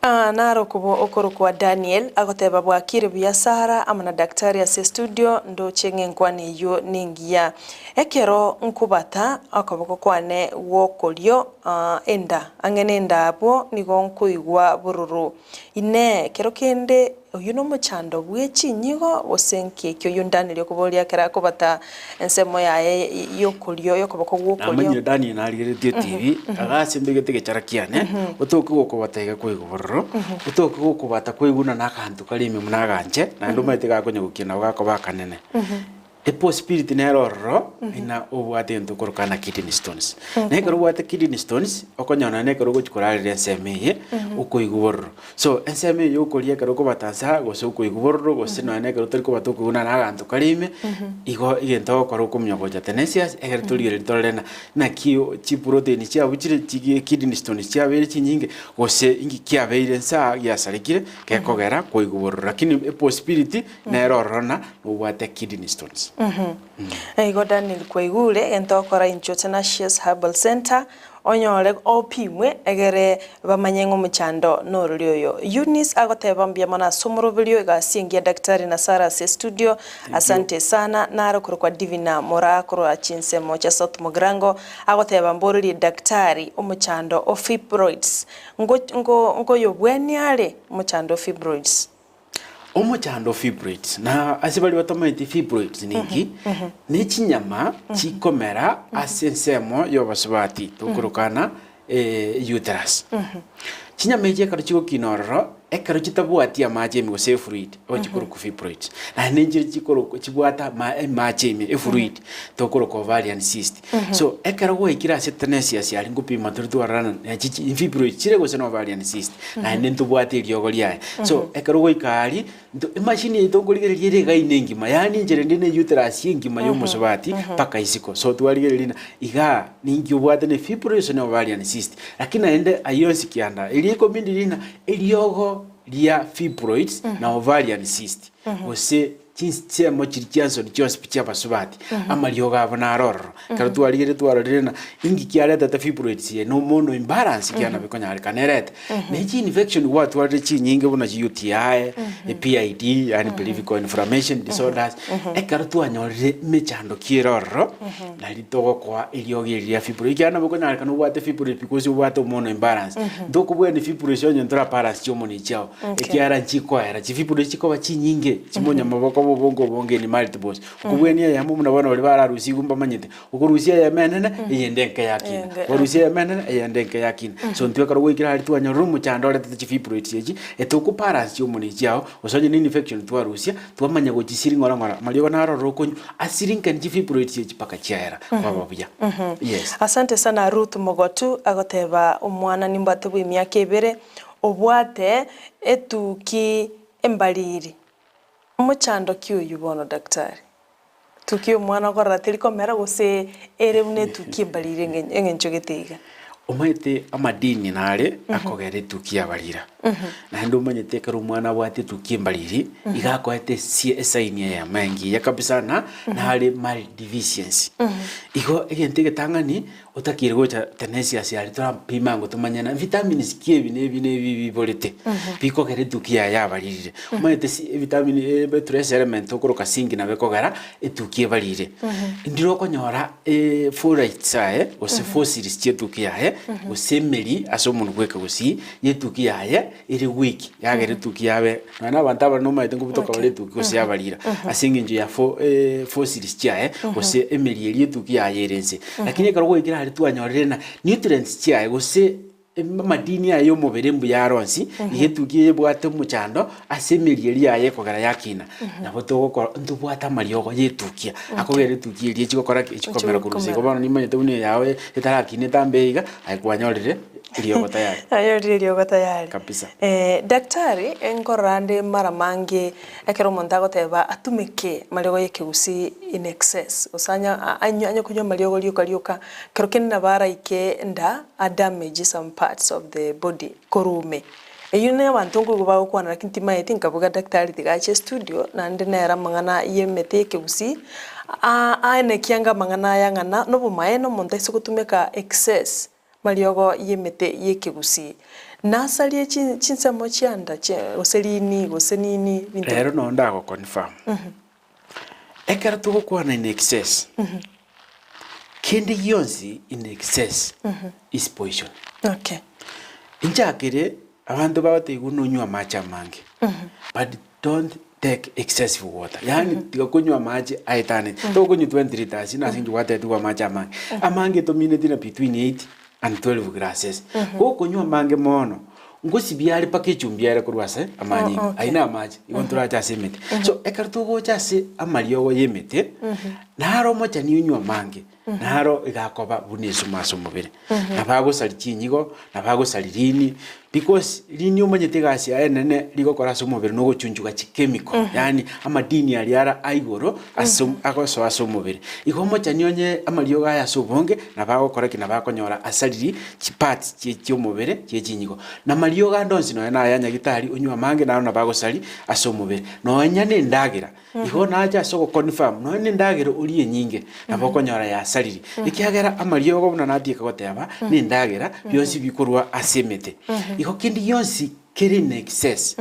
Aa naro okobua okorokwa Daniel, agoteba bwakire buya Sarah amo na daktari ase estudio, ndoche ng'a enkwana eyio nengiya. Ekero nkobata okoboko kwane gw'okorio enda, ang'e nenda abwo nigo nkoigwa bororo. Inee! Ekero kende oyio nomochando bwe chinyigo, gose nki ekio oyio Daniel okoboria ekero akobata ensemo yaye y'okorio, y'okoboko gw'okorio? Namanyire Daniel narigereretie etibi, agase mbegete egechara kiane, otoke gokobata iga kwaigwa bororo, otoke gokobata kwaigwa buna nakanto kare ime buna aganche, naende omanyete gakonya gokina nabo gakoba akanene. Epospiriti nere ororo buna obwate egento okoroka na kidney stones. Na ekero obwate kidney stones, okonyora naende ekero ogochia korarera ensemo eye, okoigwa bororo. So ensemo eye okoria ekero okobata nsa gose okoigwa bororo gose nonya na ekero otari kobata okoigwa buna naganto kare ime, igo egento ogokora okomunya gocha tenacious ekero torigereria torore ng'a naki chiprotein chiabo chire chige kidney stones chiabeire chinyinge gose inki kiabeire nsa giasarekire gekogera koigwa bororo. Lakini epospiriti Nere ororo na nobwate kidney stones. Igo Daniel kwaigure egento ogokora inchuo Tenacious Herbal Centre onyore opimwe egere bamanye ng'a omochando norori oyo. Eunice agoteba mbuya mono ase omoroberio egasi engiya Daktari na Sarah ase estudio asante sana nare okorokwa Divina Moraa korwa chinsemo chia South Mugirango agoteba mborerie Daktari omochando o fibroids ngo ngo ngoyobwania are omochando o fibroids. Omochando o fibroids, na ase baria batamanyeti fibroids ninki, ne chinyama chikomera ase ensemo y'obosubati tokorokana uterus. Chinyama echi ekero chigokina ororo, Ekero chitabwati amache ime gose efluid, nigo chikorokwa fibroids. Naende nchire chikorokwa chibwate ama amache ime, efluid, tokoroka ovarian cyst. So, ekero gwaikire ase tenacious aria ngopima tore twarorana na chichi fibroids chire gose na ovarian cyst, naende ntobwate eriogo riaye. So, ekero ogoika aria, nto emashini eye tokorigereria ere iga ine engima, yaani enchera ende ne uterus engima ya omosubati mpaka isiko. So twarigereria ng'a igaa ninki obwate ne fibroids gose ne ovarian cyst. Lakini naende ayio onsi kianda, eria ikomi ndiri ng'a eriogo ria fibroids na ovarian cyst gose chinsemo chiria chia nsoni chionsi pi chi'abasubati, amariogo abo naro ororo. Ekero twarigereria twarorire ng'a inki kiaretete fibroids eye na omono imbalance kiana nabo ekonyarekana erete. Na echi infection gwatwarire chinyinge buna chi UTI, PID yaani pelvic inflammation disorders, ekero twanyorire emechando ki ere ororo, nari togokoa eriogo eri ria fibroid. Ekiagera nabo ekonyarekana obwate fibroid because obwate omono imbalance. Ntokobwenia fibroids onye ntora balance chiomoni chiao, ekiagera nchikoera, chifibroids chikoba chinyinge, chimonya maboko obonge obonge in multiples. Okobwenia eyemo buna bono baria bararusigwe mbamanyete, okorusia eyemo enene, eyende enke yakina, Eyende, okorusia eyemo enene, eyende enke yakina. So intwe ekero gwaikire aria twanyorire omochando oretete chifibroids echi, etoko balance chiomoni chiao, gose onye na infection twarusia, twamanya gochisiri ng'ora ng'ora, amariogo naro ororo okonywa, asirinkani chifibroids echi mpaka chiaera, kwaba buya. Yes. Asante sana Ruth Mogotu agoteba omwana nimbwate bwa emiaka ebere obwate etuki embariri. Omochando ki oyio bono daktari? Tuki omwana okorora teri komera gose ere buna etuki embariri eng'encho gete iga? Omanyete amadini nare akogera etuki yabarira, naende omanyete ekero omwana abwate etuki embariri, iga akoete esie esaini eyemo engiya kabisa ng'a nare mild deficiency. Igo egento egetang'ani otakeire gocha tenacious aria torapima ango tomanye ng'a vitamins ki ebi na ebi na ebi biborete, bikogera etuki yaye yabaririre. Omanyete si evitamin ebe trace element okoroka zinc nabo ekogera etuki ebarire. Ndire okonyora folites aye gose fossils chia etuki yaye, gose emeri ase omonwe bweka gosii, ya etuki yaye ere weak, yagera etuki yabe Nonya na abanto abare nomanyete nkobutoka bare etuki gose yabarira ase eng'encho ya fo fossils chiaye gose emeri eria etuki yaye ere inse. Lakini ekero gwaikire aria twanyorire ng'a nutrients chiaye gose amadini aye ya omobere mbuya are onsi, iga etuki eye ebwate omochando ase emeri eria yaye ekogera yakina. Nabo togokora ntobwate amariogo ya etukia, akogera etuki eria echi gokora ki? Echi komera korwa inse. Igo bono nimanyete buna eyago etarakina etambe iga, aye kwanyorire eriogo tayari. Anyorire eriogo tayari. Kabisa. Daktari, nkorora ande mara mange ekero omonto agoteba atumeke mariogo ya ekegusii in excess, gose anya anya konywa amariogo rioka rioka, kero kende nabo araike nda a damage some parts of the body korwa ime. Eyio na abanto nkoigwa bagokwana lakini timaeti nkabuga daktari tiga ache estudio naende nere amang'ana ya emete ya ekegusii, aenekia anga amang'ana aya ng'a na nobomaene omonto aise gotumeka excess. Mariogo y'emete y'ekegusii. Nasarie chinsemo chianda gose riini gose nini binto. Rero noo ndago confirm. Ekero togokwana in excess, kende gionsi in excess is poison. Okay. Inchakere abanto bagotebiwa nonywe amache amange, but don't take excessive water yaani tiga konywa amache aetanete tokonywa 20 litres nase eng'encho gwatebiwa amache amange amange etomineti na between 8 and 12 glasses gokonywa amange mono ngosibia are mpaka echumbi ere korwa ase amanyinga Oh, okay. ayio na amache igo ntorache ase emete so ekero togocha ase amariogo ya emete naro omochani onywe amange Naro igakoba buna esumo ase omobere. Nabo agosaria chinyigo, nabo agosaria riini, because riini omanyete egasi yaye enene rigokora ase omobere na ogochunchuga chichemical, yaani amadini aria ara aigoro ase agosoa ase omobere. Igo omochani onye amariogo aya ase obonge, nabo agokora ki? Nabo akonyora asariri chiparts chie chiomobere chie chinyigo. Na amariogo ande onsi nonya na aya nyagitari onywe amange naro nabo agosari ase omobere. Nonya na endagera. Igo nache ase ogoconfirm, nonya na endagera orie enyinge, nabo okonyora yasariri. Ekiagera amariogo buna natieka goteba, na endagera, bionsi bikorwa ase emete. Igo kende gionsi kere in excess,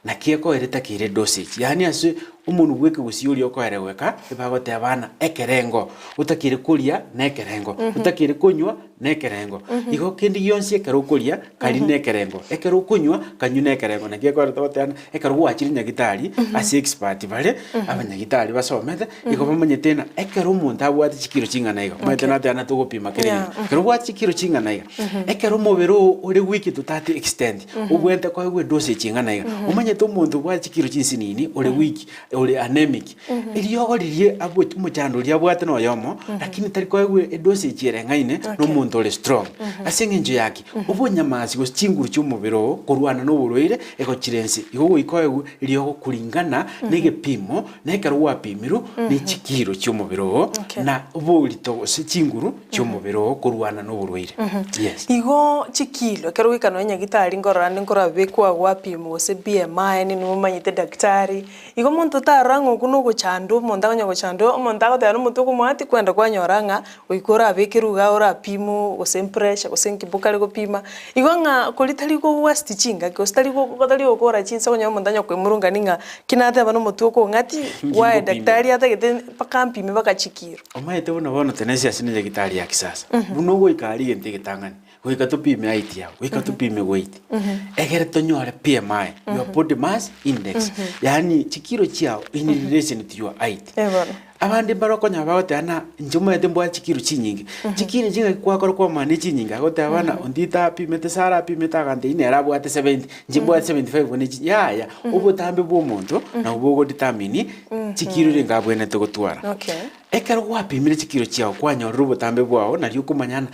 naki ekoera etakeire dosage, yaani ase. Omonwe bw'ekegusii oria okoeregweka, ebagotebana ekerengo, otakeire koria nekerengo, otakeire konywa nekerengo. Igo kende gionsi ekero okoria, karia nekerengo, ekero okonywa, kanywe nekerengo. Naki ekero togotebana, ekero gwachire nyagitari ase expert bare, abanyagitari basomete, igo bamanyete ng'a ekero omonto abwate chikiro ching'ana iga, omanyete nateba togopima kera egento, ekero obwate chikiro ching'ana iga, ekero omobere oo ore weak to that extent, Obwenerete koegwa edosage eng'ana iga. Omanyete omonto obwate chikiro chinsinini, ore weak, ore anemic, eriogo riria abwe omochando oria abwate noyomo, lakini tari koegwa edosage ereng'aine na omonto ore strong. Ase eng'encho ya ki? Obonyamasi gose chinguru chia omobere oo korwana na oborwaire egochira ense. Igo goika oegwe eriogo kuringana na egepimo, na ekero gwapimirwe ne chikiro chia omobere oo, na oborito gose chinguru chi'omobere oo korwana noborwaire. Yes. Igo chikilo, ekero goika nonya nyagitari nkorora ande nkorabekwa gwapimwa gose BMI nini momanyete daktari, igo omonto tarora ng'a okwo nogochandwa omonto akonya gochandwa, omonto agoteba nomotwe okomoa tikwenda kwanyora ng'a goika orabekerwe igaa orapimwa gose pressure gose nki bokare gopima, igo ng'a koria tari go waste chingaki gose tari go tari gokora chinsa okonyora omonto onye koemurungania ng'a ki nateba nomotwe okong'ati, why daktari atagete mpaka ampime mpaka chikilo. Omanyete buna bono tenensi ase nenyagitari ya kisasa, buna ogoika aria egento egetang'ani, goika topime height yao, goika topime weight, egere tonyore BMI, your body mass index, yaani chikiro chiao in relation to your height. Eh bono. Abande mbare okonyora bagoteba ng'a inche omanyete mbwate chikiro chinyinge, chikiro echi ng'aki kwakora kwamanya ne chinyinge, agoteba ng'a ondito apimete Sarah apimete agantebia nere abwate 70, inche mbwate 75 buna echi, yaya, obotambe bwa omonto nabwo bogodetermine chikiro renge abwenerete gotwara. Okay. Ekero gwapimire chikiro chiao kwanyorire obotambe bwao nario okomanya ng'a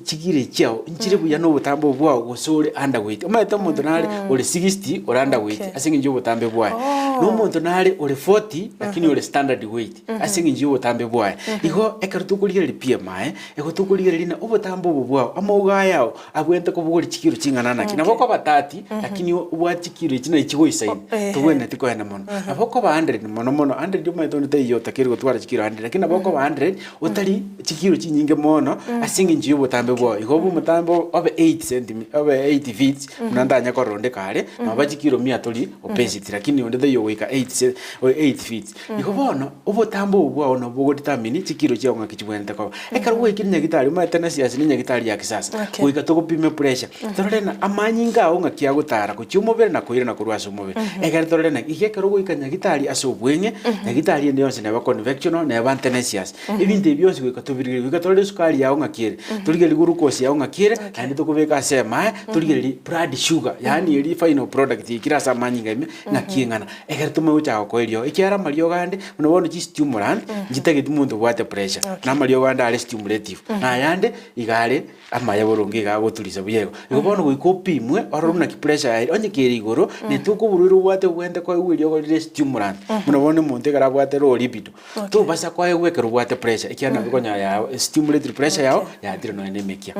chikiro echi chiao nchire buya na obotambe obo bwao gose ore underweight. Omanyete omonto nare ore 60 ore underweight Okay. ase eng'encho ya obotambe bwaye. Na omonto nare ore 40 lakini ore standard weight ase eng'encho ya obotambe bwaye. Igo ekero tokorigereria BMI, igo tokorigereria ng'a obotambe obo bwao, amauga aya ao abwenerete kobogoria chikiro ching'ana naki. Nabo okoba 30 lakini obwate chikiro echi nachi chigoisaine, tobwenereti koenda mono. Nabo okoba 100 mono mono, 100 omanyete onde taiyo otakeire gotwara chikiro 100, lakini nabo okoba 100 otari chikiro chinyinge mono ase eng'encho ya obotambe bwao. Igo obe omotambe obe 8 centimeter obe 8 feet buna ntanye korora onde kare, noba chikiro mia tori obesity lakini onde taiyo ogoika 8 ce 8 feet. Igo bono, obotambe obo bwao nabwo bogodetermine chikiro chiao ng'aki chibwenerete koba. Ekero gwaikire nyagitari, omanyete na siasa ne nyagitari ya kisasa, Okay. goika togopime pressure, torore ng'a amanyinga ao ng'aki agotara gochia omobere na koirana korwa ase omobere. Ekero torore ng'a iga ekero ogoika nyagitari ase obweng'e, nyagitari ende yonsi neba convectional, neba ntenesias. Ebinto ebi bionsi goika tobirigererie, goika torore esukari yao ng'aki ere, torigererie glucose yao ng'aki ere, naende tokobeka ase emae, torigererie blood sugar, yaani eria final product yaikire ase amanyinga ime ng'aki eng'ana. Ekero tomanye gochaka gokoa eriogo, ekiagera amariogo ande, buna bono chistimulant, nchitageti monto obwate pressure, na amariogo ande are stimulative, na ayande iga are amaya boronge iga agoturisa buya igo. Igo bono goika opimwe, orore buna ki pressure yaye onye kere igoro, netoka oborwaire obwate obwenerete koegwa eriogo rire stimulant, buna bono omonto ekero abwate low libido, tobasa koegwa ekero obwate pressure, ekiagera nabo okonyora yao estimulated pressure yao, yatire nonya na emekia,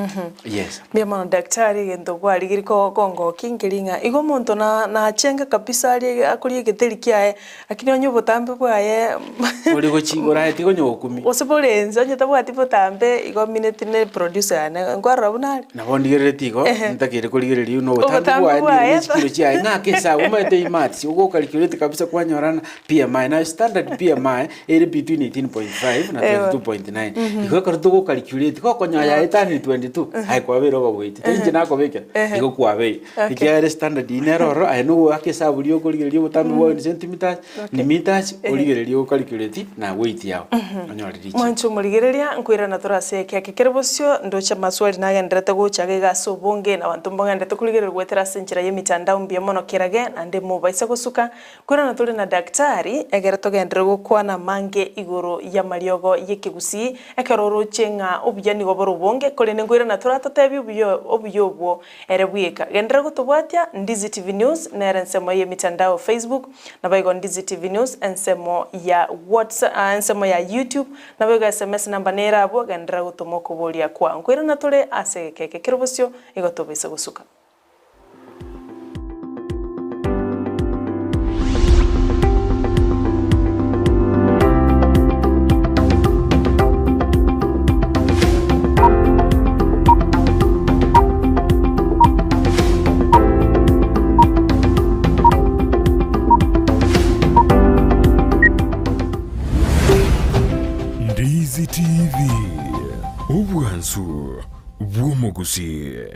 yes. Mbuya mono daktari egento kwarigeria ko kongokia nkeri ng'a igo omonto na nachenge kabisa arie akoria egeteri kiaye lakini onye obotambe bwaye Ore gochigora aye tiga onye gokumia. gose bore inse onye tabwati botambe igo mineti ne producer yane nkwarora buna are. Nabo ndigerereti igo, ntakeire korigereria buna obotambe Obotambe bwaye bwaye ne chikiro chiaye ng'ake esabu omanyete imaths ogokalculate kabisa kwanyorana BMI nayo standard BMI ere between 18.5 na 22.9 igo ekero togokalculate gokonyora yaetanirie 22 aye kwabeire obogoiti tari inche nakobekera igo kwabeire ekiagera standard eyio nere ororo aye nogoaka esabu riria okorigereria obotambe bwao in centimeters in meters origererie okalculate na weight yao onyore richibu. Mwanche omorigereria, nkoirana tore ase ekiaki kere bosio, ndoche amaswali nagendererete gocha iga iga ase obonge, na abanto mbogendererete korigereria goetera ase enchera y'emitandao mbuya mono kerage, naende mobaisa gosuka, Nkoirana tore na daktari, ekero togenderere gokwana amange igoro y'amariogo y'ekegusii, ekero oroche ng'a obuya nigo bore obonge, korende nkoirana toratotebie obuya obuya obwo ere bweka. Genderera gotobwatia Ndizi TV News nere ensemo y'emitandao Facebook, naboigo Ndizi TV News ensemo ya Whatsapp ensemo ya YouTube, naboigo SMS namba nere abwo, genderera gotoma okoboria kwao. Nkoirana tore ase egeka eke kere bosio, igo tobaisa gosuka. bw'omogusii.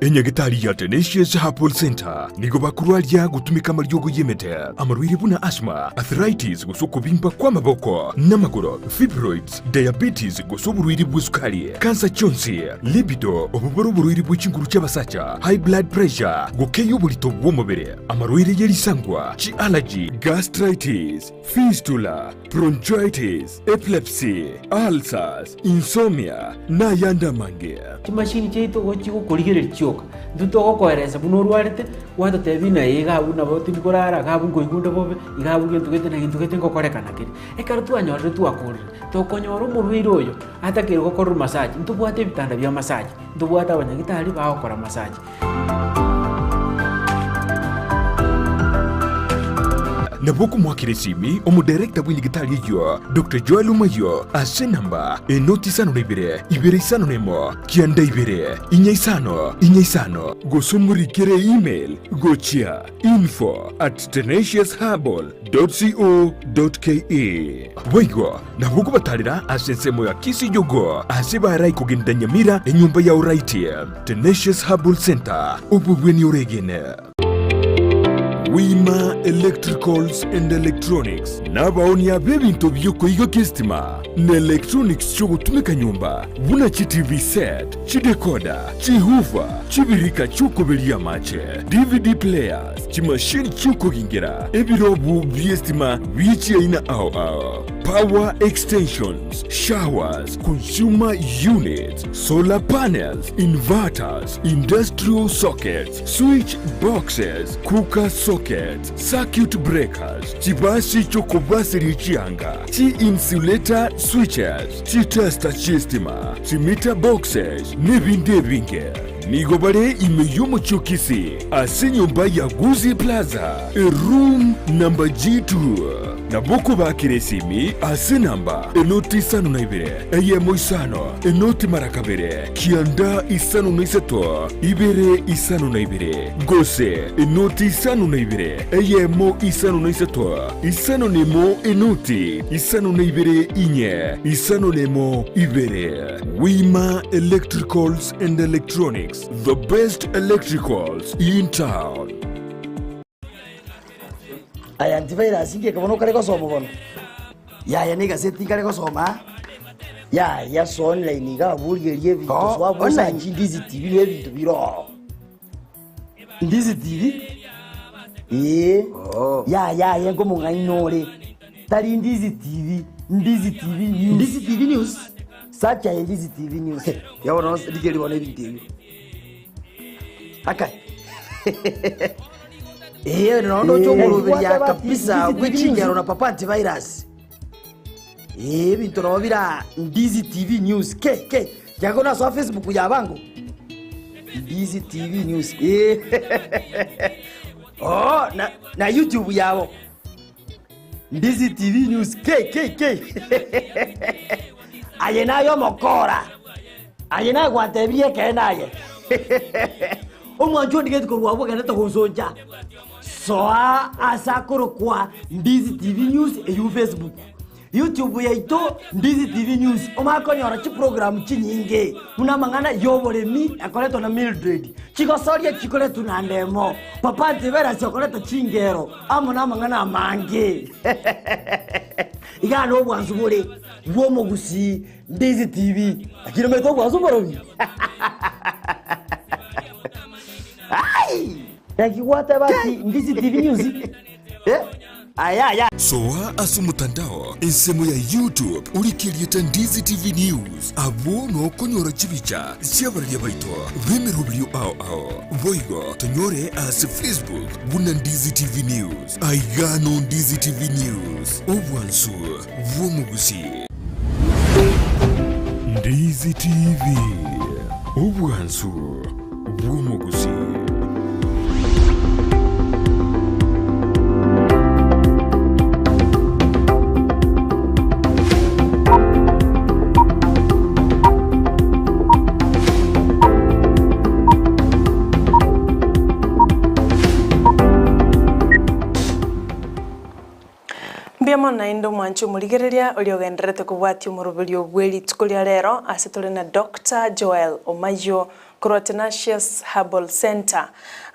Enyagitari ya Tenacious Herbal Centre nigo bakorwaria gotumeka amariogo y'emete, amarwaire buna asthma, arthritis gose okobimba kw'amaboko n'amagoro, fibroids, diabetes gose oborwaire bw'esukari, kansa chionsi, libido, obo bore oborwaire bwe chinguru chi'abasacha, high blood pressure, gokeyia oborito bw'omobere, amarwaire ye risangwa, chi'allergy, gastritis, fistula, bronchitis, epilepsy, ulcers, insomnia, na ayande amange. Chimashini chiaito gochia gokorigereria chioka, intwe togokoeresa buna orwarete, gwatotebia ng'a ee iga abwo nabo tindi korara, iga abwo nkoigwa onde bobe, iga abwo gento gete na gento gete ngokorekana kere. Ekero twanyorire twakorire, tokonyora omorwaire oyo atakeire gokorerwa massage, ntobwate ebitanda bia massage, ntobwate abanyagitari bagokora massage. Nabo okomoakera esimi omodirector bw'enyigitari eyio, Doctor Joel Omayio, ase enamba enoti isano na ibere, ibere isano na emo, kianda ibere, inya isano, inya isano, gose omorikere email gochia info at tenaciousherbal dot co dot ke. Boigo nabo okobatarera ase ensemo ya Kisii-Jogoo ase barai kogenda Nyamira enyomba ya Oraiti. Tenacious Herbal Centre, obobweni oregene. Wima Electricals and Electronics nabaonia b'ebinto bi'okoiga ki'esitima na electronics chi'ogotumeka nyomba buna chi TV set, chidecoder, chihoofer, chibirika chi'okoberia amache, DVD players, chimashini chi'okogingera, ebirobu bi'esitima bie chiaina ao ao, power extensions, showers, consumer units, solar panels, inverters, industrial sockets, switch boxes, cooker sockets, circuit breakers, chibasi chi'okobaseria chianga, chi-insulator switches, chitester chi'estima, chimeter boxes, nebinde ebinge. Nigo bare ime y'omochie o Kisii ase enyomba ya Gusii Plaza, eroom number G2. Nabo okobakera esimi ase enamba enoti isano na ibere, eyemo isano, enoti mara kabere, kianda isano na isato, ibere isano na ibere, gose enoti isano na ibere, eyemo isano na isato, isano na emo enoti isano na ibere inye, isano na emo ibere. Wima Electricals and Electronics, the best electricals in town. Aya antivirus inki bono okare gosoma bono? Yaya na egaseti nkare gosoma aa. Yaya so online iga abwo origererie ebinto Oh, so abwo online. osachi Ndizi TV na ebinto bire oo. Ndizi TV? Ee. Oh. Yaya aye nkomong'aini ore. Tari Ndizi TV, Ndizi TV News. Ndizi TV News? Search aye Ndizi TV News. Ya bono rigereria bono ebinto ebio. Akai. Ee, nondo oche omoroberia kabisa bwe chingero na papa antivirus. Ee, ebinto nabo bira Ndizi TV News. Ke, ke. Tiago nasoa Facebook ya bango. Ndizi TV News. Ee. Oh, na, na YouTube yabo. Ndizi TV News. Ke, ke, ke. Aye naye omokora. Aye naye gwantebirie ekeene aye. Omwancho ondigeti korwa abwo ogendete gonsoncha. Soa ase akorokwa Ndizi TV News eywo Facebook. YouTube yaito Ndizi TV News omanye konyora chiprogram chinyinge buna amang'ana y'oboremi akoretwa na Mildred, chigosoria chikoretwa na Ndemo, Papa Antivirus okoreta chingero amo namang'ana amange. Igaa nobwansu bore bw'omogusii Ndizi TV. Lakini omanyete obwansu mborobi? Ai! Naki gwateba ati Ndizi TV News? Eh? Aya aya. Soa ase omotandao ensemo ya YouTube orike erieta Ndizi TV News abwo nokonyora chibicha chi'abararia baito b'emeroberio ao ao. Boigo tonyore ase Facebook buna Ndizi TV News. Aiga no Ndizi TV News, obwansu bw'omogusii. Ndizi TV, obwansu bw'omogusii. Mbuya mono. mono naende omwanche omorigereria oria ogendererete kobwatia omoroberio bwe rituko ria rero ase tore na Doctor Joel Omayio korwa Tenacious Herbal Centre.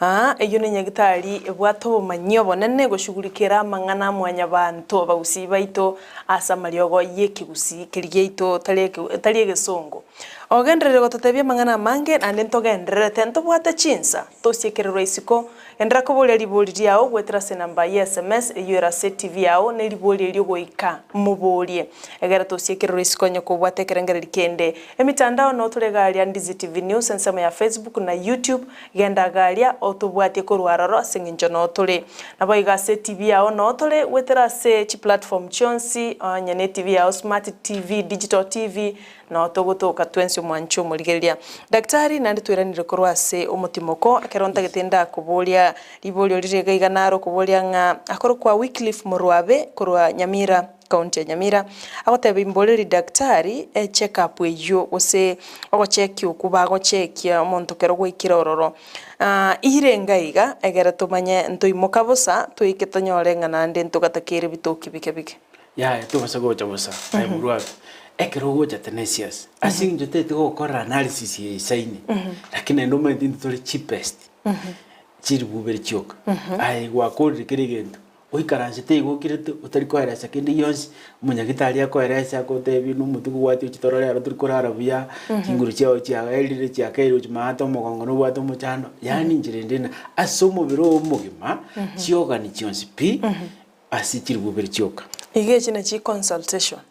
Aa eyio ne nyagitari ebwate obomanyi obonene goshughulikera amang'ana a mwanyabanto abagusii baito ase amariogo y'ekegusii keria giaito tari tari egesongo. Ogenderere gototebia amang'ana amange naende ntogendererete ntobwate chinsa tosiekererwa isiko Enderera koboria ribori riao goetera ase enamba ye sms eyio ere ase TV yao ne ribori erio goika moborie. Egere tosiekererwe isiko onye kobwate ekerengereri kende. Emitandao noo tore iga aria Ndizi TV News ensemo ya Facebook na YouTube genda iga aria otobwatie korwa aroro ase eng'encho noo tore. Naboigo ase TV yao noo tore goetera ase chiplatform chionsi onye ne TV yao smart TV, digital TV, Nao togotoka twensi omwanche omorigereria. Daktari, naende tweranire korwa ase omotimoko, ekero ntagete ndakoboria riborio rire iga iga naro okoboria ng'a akorokwa Wycliffe Morwabe korwa Nyamira, county ya Nyamira, agoteba imboreri daktari e check up eyio gose ogochekia okwo bagochekia omonto kero gwaikire ororo. Ire enga iga egere tomanye ntoimoka bosa toike tonyore ng'a naende ntogatakeire bitoki bike bike. Yaya tobasa gocha bosa aye morwabe ekero ogocha Tenacious ase eng'encho totagete gokorera analysis ya esaini lakini naende omanyete intwe tore cheapest chiribu ibere chioka aye gwakorire kera egento oikaransete igo okirete otari koeresa kende gionsi omonyagitari akoeresa agotebi na omotwe kobwati ochi torore aro tori korara buya chinguru chiago chiaerire chiakeire gochia maate omogongo nobwate omochando yaani inchera ende na ase omobere oo omogima chiogani chionsi pi. Ase chiribu ibere chioka. Iga echi nachi consultation.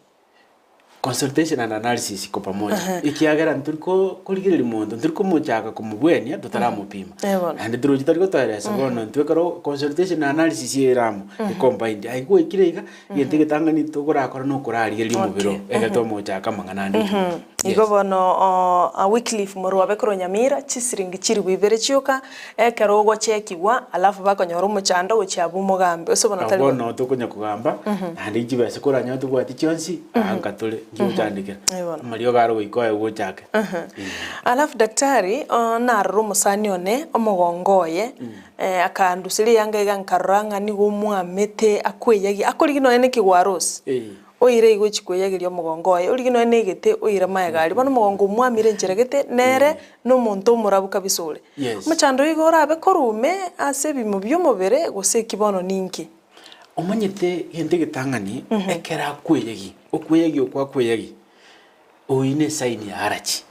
Consultation and analysis iko pamoja. Ekiagera ntori ko korigereria monto, ntori komochaka komobwenia totaramopima. Eh bono. Naende torochi tari gotoeresa bono intwe ekero consultation na analysis ere amo, ecombined. Aye gwaikire iga, egento egetang'ani tokorakora nokorarigereria omobere oo, ekero twamochaka amang'ana ande gochia mono. Igo bono Wycliffe morwabe korwa Nyamira, chisiringi chilifu ibere chioka, ekero ogochekigwa, alafu bakonyora omochando gochia abwo omogambe. Ase bono tari Bono tokonya kogamba, naende chibesa koranyore tobwati chionsi, aa nka tore, nki gochandekera. Eh bono. Amariogo aro goika oye gochake. Alafu daktari, narora omosani one, omogongo oye, akanduseria eyanga iga nkarora ng'a nigo omwamete akweyagia, akorigia nonya na ekegwarosi. Oire igo ochia kweyageria omogongo oye, origie nonya negete oire magega aria. Bono omogongo omwamire enchera gete, nere nomonto omorabu kabisa ore. Yes. Omochando oyo igo orabe korwa ime ase ebimo bi'omobere, gose eki bono ninki? Omanyete gento egetang'ani, ekero akweyagia, okweyagia okwo akweyagia, oyio ne esign ya allergy.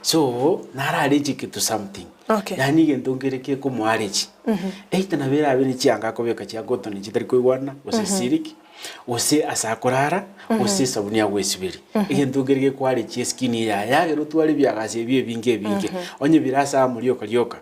So, naro allergic to something. Okay. Yaani egento nkere kekomoallergy. Either nabo erabe ne chianga akobeka chia cotton chitari koigwana, gose silk, gose ase akorara, gose esabuni agoesiberia. Egento nkere gekoallergy eskin yaye, yagera otware ebiagasi ebi ebinge ebinge, onye bire ase amo rioka rioka.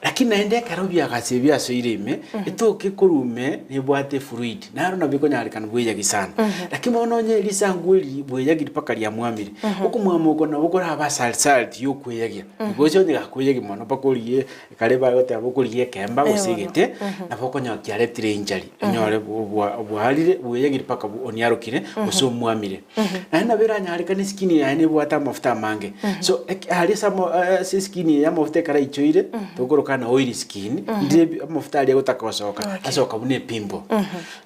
Lakini naende ekero ebiagasi ebi biasoire ime, etoke korwa ime nebwate efluid, naro nabo ekonyarekana bweyagi sana. Lakini bono onye risangu eri bweyagiri mpaka riamwamire, okomwama oko nabo koraba ase result ya okweyagia, because onye gakweyagi mono mpaka origie ekare bagoteba okorigia ekemba gose egete, nabo okonyora kiaretire injury, onyore bwa bwarire bweyagiri mpaka oniarokire gose omwamire. Naende nabo eranyarekane eskin yaye nebwate amafuta amange, so eke aria ase amo ase eskin eye amafuta ekero aichoire, tokoroka ng'a oily skin, ndire amafuta aria agotaka gosoka, asoka buna epimple.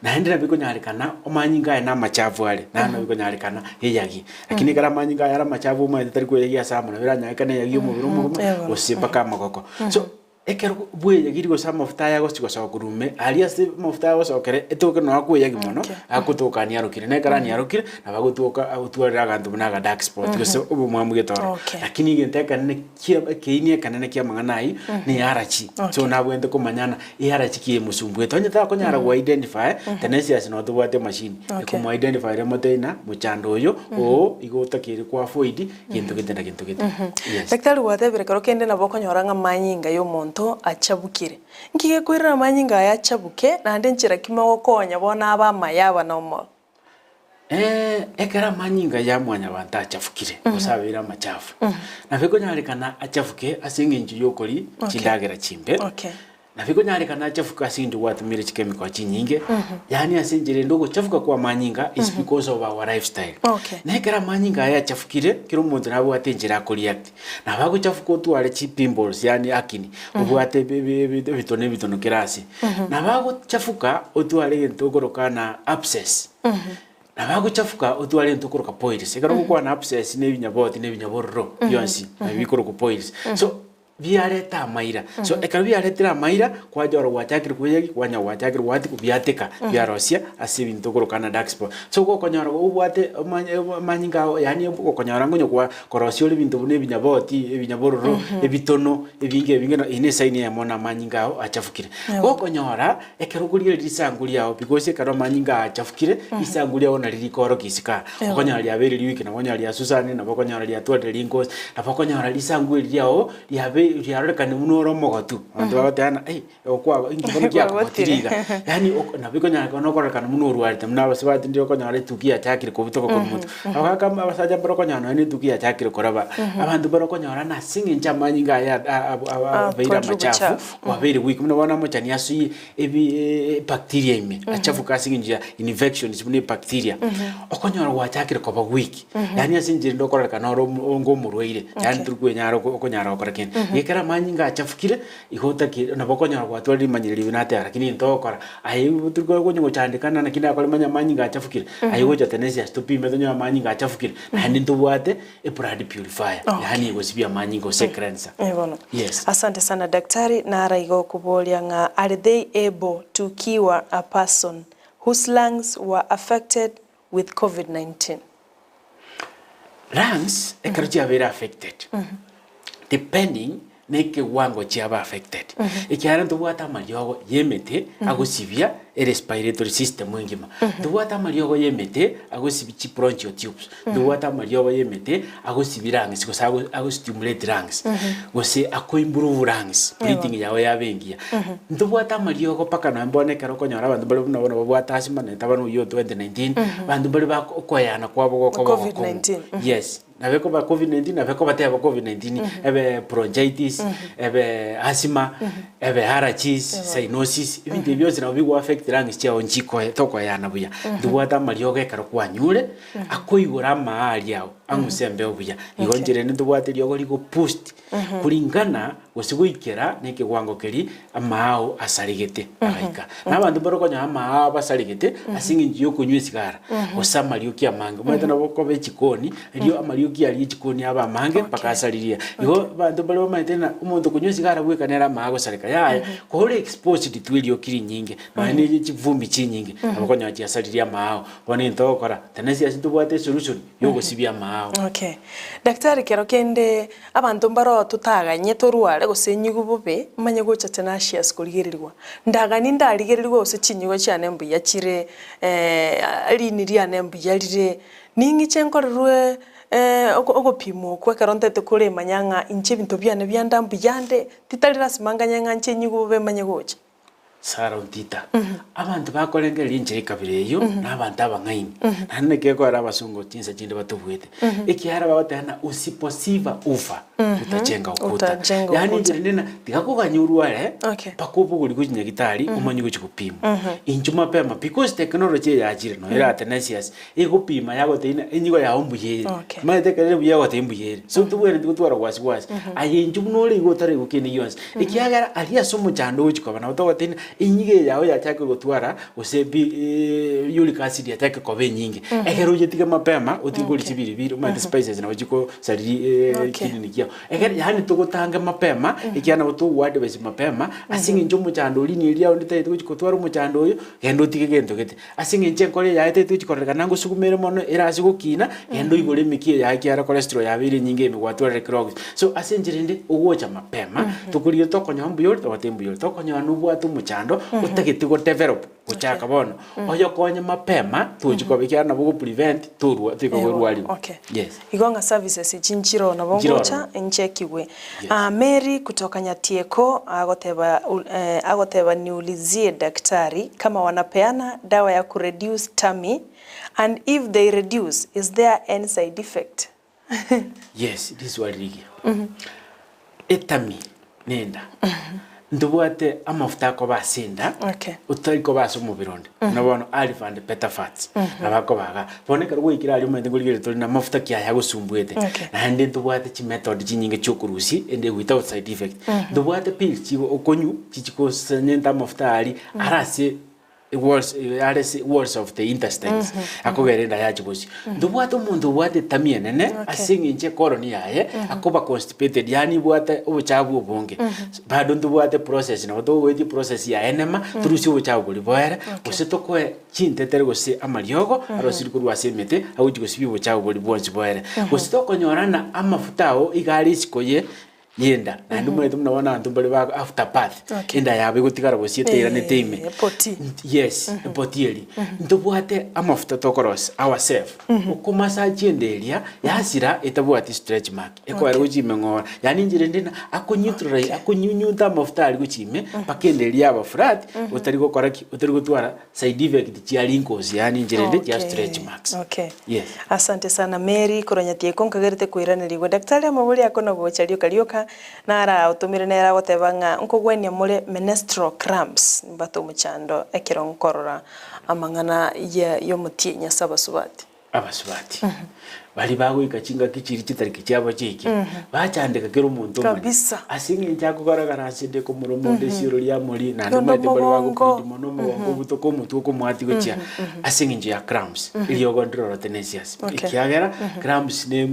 Naende nabo ekonyarekana amanyinga aye na amachafu are, naende nabo ekonyarekana eyagi. Lakini ekero amanyinga aye are amachafu omanyete tari koeyagia ase amo, nabo eranyarekane eyagi omobere omogima, gose mpaka amagoko. So, ekero bweyagiri gose amafuta aya agochi gosoka korwa ime, aria ase amafuta aya agosokera, etoke noo akoeyagi mono, agotoka aniarokire. Na ekero aniarokire, nabo agotoka agotwarire aganto buna aga dark spot gose obomwamu gete ororo. Okay. Lakini egento ekenene kia ekeini ekenene kia amang'ana ayio, na earachi. So nabwenerete komanyana earachi ki emosumbuete. Onye takonyara go identify, Tenacious noo tobwate emachine, Okay. ekomo identify ere motebi ng'a mochando oyo, oo igo otakeire ko avoid, gento gete na gento gete. Yes. Daktari gwatebire kero kende nabo okonyora ng'a amanyinga y'omonto achabukire. Nki gekoirera amanyinga aya achabuke naende nchera ki mogokonya bono abe amaya aba nomoro? Ekero amanyinga ya mwanyabanto achafukire, gose abeire amachafu, nabo ekonyarekana achafuke ase eng'encho y'okoria Okay. chindagera chimbe, Okay. Nabo ekonyarekana achafuke ase eng'encho gwatumire chichemical chinyinge, yaani ase enchera ende ogochafuka kwa amanyinga is because of our lifestyle. Okay. Na ekero amanyinga aya achafukire, kera omonto nabwate enchera akoreact. Nabo agochafuka otware chipimples yaani acne, obwate ebi- ebi- ebi- ebitono ebitono kera ase. Nabo agochafuka otware egento okoroka na abscess. Nabo agochafuka otware egento okoroka poils. Ekero ogokwana abscess na ebinyaboti na ebinyabororo bionsi nabio bikorokwa poils. So biareta amaira. So ekero biaretire amaira, kwachora gwachakire koyagi, kwanya gwachakire gwatigwa biateka, biarosia ase ebinto okoroka na dark spot. So gokonyora obwate omanye amanyinga ao yaani okonyora ng'onye kwa korosia ore ebinto buna ebinyaboti, ebinyabororo, ebitono, ebinge ebinge na eye ne esign eyemo na amanyinga ao achafukire. Gokonyora, ekero okorigereria risangu riao because ekero amanyinga aya achafukire, risangu riao nario rikorokia isiko aa. Okonyora riabeire riwiki, nabo okonyora riasusanire, nabo okonyora riatwarire rinkosi, nabo okonyora risangu eri riao riabe riarorekane buna ore omogotu. Abanto bagoteba ng'a eh, okwa inki bono kiakogotire iga. Yaani oko nabo ekonyarekana okorekana buna orwarete, buna abasubati ndire okonyora etuki yachakire kobutoka korwa motwe. Abagaka mba abasacha mbare okonyora nonye na etuki yachakire koraba, abanto mbare okonyora nase eng'encho amanyinga aya a- a- a- abeire Atwarire amachafu, obochafu. kwabeire weak. Buna bono amochani asoire ebi ebacteria ime, achafuke ase eng'encho ya infections buna ebacteria, okonyora gwachakire koba weak, yaani ase enchera ende okororekana ore omo onga omorwaire, yaani Okay. tori kwenyara oko okonyara gokora kende. Iga ekero amanyinga achafukire, igo otakire nabo okonyora gwatwarire rimanyereri ribe nateba lakini egento ogokora, aye igo tori konya gochandekana naki nakore manye amanyinga achafukire, aye gocha tenesia topime tonyore amanyinga achafukire, naende ntobwate eblood purifier, Okay. yaani egosibia amanyinga gose ecleanser. Eh, bono. Yes. Asante sana daktari, nara igo okoboria ng'a are they able to cure a person whose lungs were affected with covid 19? Lungs ekero chiabeire affected depending na ekewango chiaba affected ekiagera ntobwate amariogo ya emete agosibia erespiratory system engima, ntobwate amariogo ya emete agosibia chibronchial tubes, ntobwate amariogo ya emete agosibia lungs gose ago agostimulate lungs gose akoimprove lungs breathing yago yaba engiya. Ntobwate amariogo mpaka nonye bono ekero okonyora abanto bare buna bono babwate asthma na tabana oyio o 2019, abanto mbare bako okoeyana kwabo gokoba ogokong'u. Covid-19, Yes. Nabo ekoba covid 19 nabo ekoba teba covid 19 ebe bronchitis, ebe asthma, ebe allergies, cyanosis, ebinto ebi bionsi nabo bigo affect lungs chiago nchikoe tokoeyana buya. Ntobwate amariogo ekero kwanyure, akoigora amaa aria ao, ang'use embeo buya. Igo inche rende ntobwate eriogo rigo boost kulingana gose goikera na ekewango keria amaao asaregete agaika. Na abanto mbare okonyora amaao abo asaregete ase eng'encho ya okonywa esigara, gose amarioki amange. Omanyete nabo okoba echikoni, erio amarioki aria echikoni abe amange mpaka asaririe. Igo abanto mbare bamanyete ng'a omonto okonywa esigara bweka nere amaao agosareka. Yaya, kore exposed to erioki rinyinge, nonya na chivumbi chinyinge, nabo okonyora chiasaririe amaao. Bono egento ogokora, tenensi ase tobwate esolution ya ogosibia amaao. Okay. Daktari kero kende Abanto mbaroo totaganye torware gose enyigwe bobe, manye gocha Tenacious korigererigwa. Ndaganie ndarigererigwe gose chinyigwe chiane mbuya chire, riini riane mbuya rire, ning'iche nkorerwe ogopimwa okwo ekero ntaete koremanya ng'a inche ebinto biane bianda mbuya nde, titari lasima nganye ng'a inche enyigwe bobe manye gocha. Sara Ontita, Abanto bakorengereria enchera ekabira eyio nabanto abang'aini, naende naki ekoera abasongo chinsa chinde batobuete, ekiagera bagoteba ng'a usiposiva ufa utajenga ukuta. Utajenga Yaani ukuta. enchera ende ng'a tiga koganya orware Okay. mpaka obogori gochia nyagetari omanye gochia gopimwa. Inchuo mapema because technology eyachire nonya ere Athanasius egopima yagotebia ng'a enyigo yago mbuya ere. Okay. Omanyete ekero ere buya egotebia mbuya ere. So tobwenereti gotwara wasi wasi. Aye inchuo buna ore igo otaraigwa kende gionsi. Ekiagera aria ase omochando ogochia koba nabo togotebia ng'a enyigo eye yago yachakire gotwara gose bi uric acid yachakire koba enyinge. Ekero oyetige mapema otige koria chibiribiri omanyete spices nabo chikosariria Okay. kidney kiago. Ekero yaani togotange mapema ekiagera nabo togoadvise mapema ase eng'encho omochando oria riini riago ritagete gochia gotwara omochando oyo, genda otige gento gete. Ase eng'encho enkoro eye yaetete gochia kororekana ngosuguma ere mono ere ase gokina, genda oigore emekia eye yaye ekiagera cholesterol yabeire enyinge ime gwatwarire clogs. So ase enchera ende, ogocha mapema, tokorigia tokonyora mbuya ore togoteba mbuya ore, tokonyora nobwate omochando otagete godevelop gochaka bono, oyokonye mapema tochi koba ekiagera nabo ogoprevent torwa toika korwariwa. Okay. Yes. Igo ng'a services echi nchiroo nabo Nchiroo ngocha ororo. nchekigwe. Yes. Ah, Mary kutoka Nyatieko agoteba eh, agoteba niulizie daktari kama wanapeana dawa ya kureduce tummy and if they reduce is there any side effect? Yes, riswali rigiya. Etummy nenda. Ntobwate amafuta akoba ase enda, Okay. otari koba ase omobere onde. Buna bono alpha and beta fats, nabo akoba igaa. Bono ekero gwaikire aria omanyete nkorigereria tori na mafuta ki aya agosumbuete. Okay. Naende ntobwate chimethod chinyinge chiokorusia ende without side effect. Ntobwate pills chigo okonywa chichikosanyenta amafuta aria are ase walls are ase walls of the intestines akogera enda yachi bosio. Ntobwate omonto obwate etamia enene Okay. ase eng'encho ekoroni yaye akoba constipated yaani ebwate obochafu obonge. Bado ntobwate process nabo togoetia process ya enema torusie obochafu boria boere gose tokoe chintetere gose amariogo arosirie korwa ase emete agochi gosibia obochafu boria bwonsi boere. Gose tokonyorana amafuta ao iga are isiko ye yenda naende omanyete buna bono abanto mbare ba after birth Okay. enda yabo egotigara gose eteiranete ime Eh, epoti. Yes, epoti eria. Ntobwate amafuta tokorosia ourself, okomasachi enda eria yasira etabwati stretch mark, ekoera gochia ime ng'ora. Yaani inchera ende na akoneutralize akonyunyunta amafuta aria gochia ime mpaka enda eria yaba flat, otari gokora ki? Otari gotwara side effect chia wrinkles yaani inchera ende chia stretch marks. Okay. Yes. Asante sana Mary korwa Nyatieko nkagerete koiranerigwa. Daktari amabori ako na gocha rioka rioka nara otomire nere agoteba ng'a nkogwenia more menstrual cramps nimbate omochando ekero nkorora amang'ana ye yomotienyi ase abasubati. Abasubati baria bagoika chingaki chiria chitariki chiabo chiaikire, bachandeka kera omonto omonyene. Kabisa. Ase eng'encho akogaragara ase ende komoroma onde esioro riamori, naende Onde omanyete mbare omogongo. bagoplead mono omogongo obutoka omotwe okomoatia gochia ase eng'encho ya cramps, eriogo ndirorote na esiasi. Okay. Ekiagera cramps ne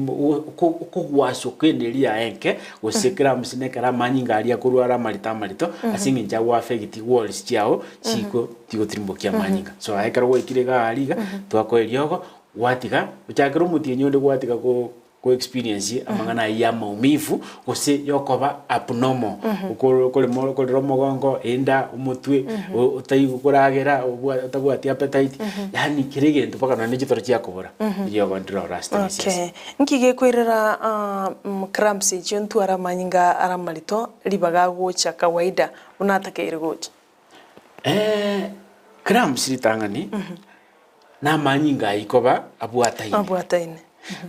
oko okogwaswa kwa enda eria yaye enke, gose cramps na ekero amanyinga aria akorwa are amarito amarito, ase eng'encho agoaffect walls chiago chiko tigotirimbokia amanyinga. So aye ekero gwaikire iga aria iga, twakoa eriogo, gwatiga, ochakere omotienyi onde gwatiga ko ko experience amang'ana ayio ya maumivu, gose yokoba abnormal, okoro okorema okorera omogongo, enda, omotwe, o- otari koragera, obwa otabwati appetite, yaani kera egento mpaka nonye chitoro chiakobora, eriogo ndire ororo ase tenisi ase. Okay. Nki gekoirera cramps echio ntware amanyinga are amarito ribaga agocha kawaida buna atakeire gocha? Cramps ritang'ani, na amanyinga ayio koba abwataine. Abwataine.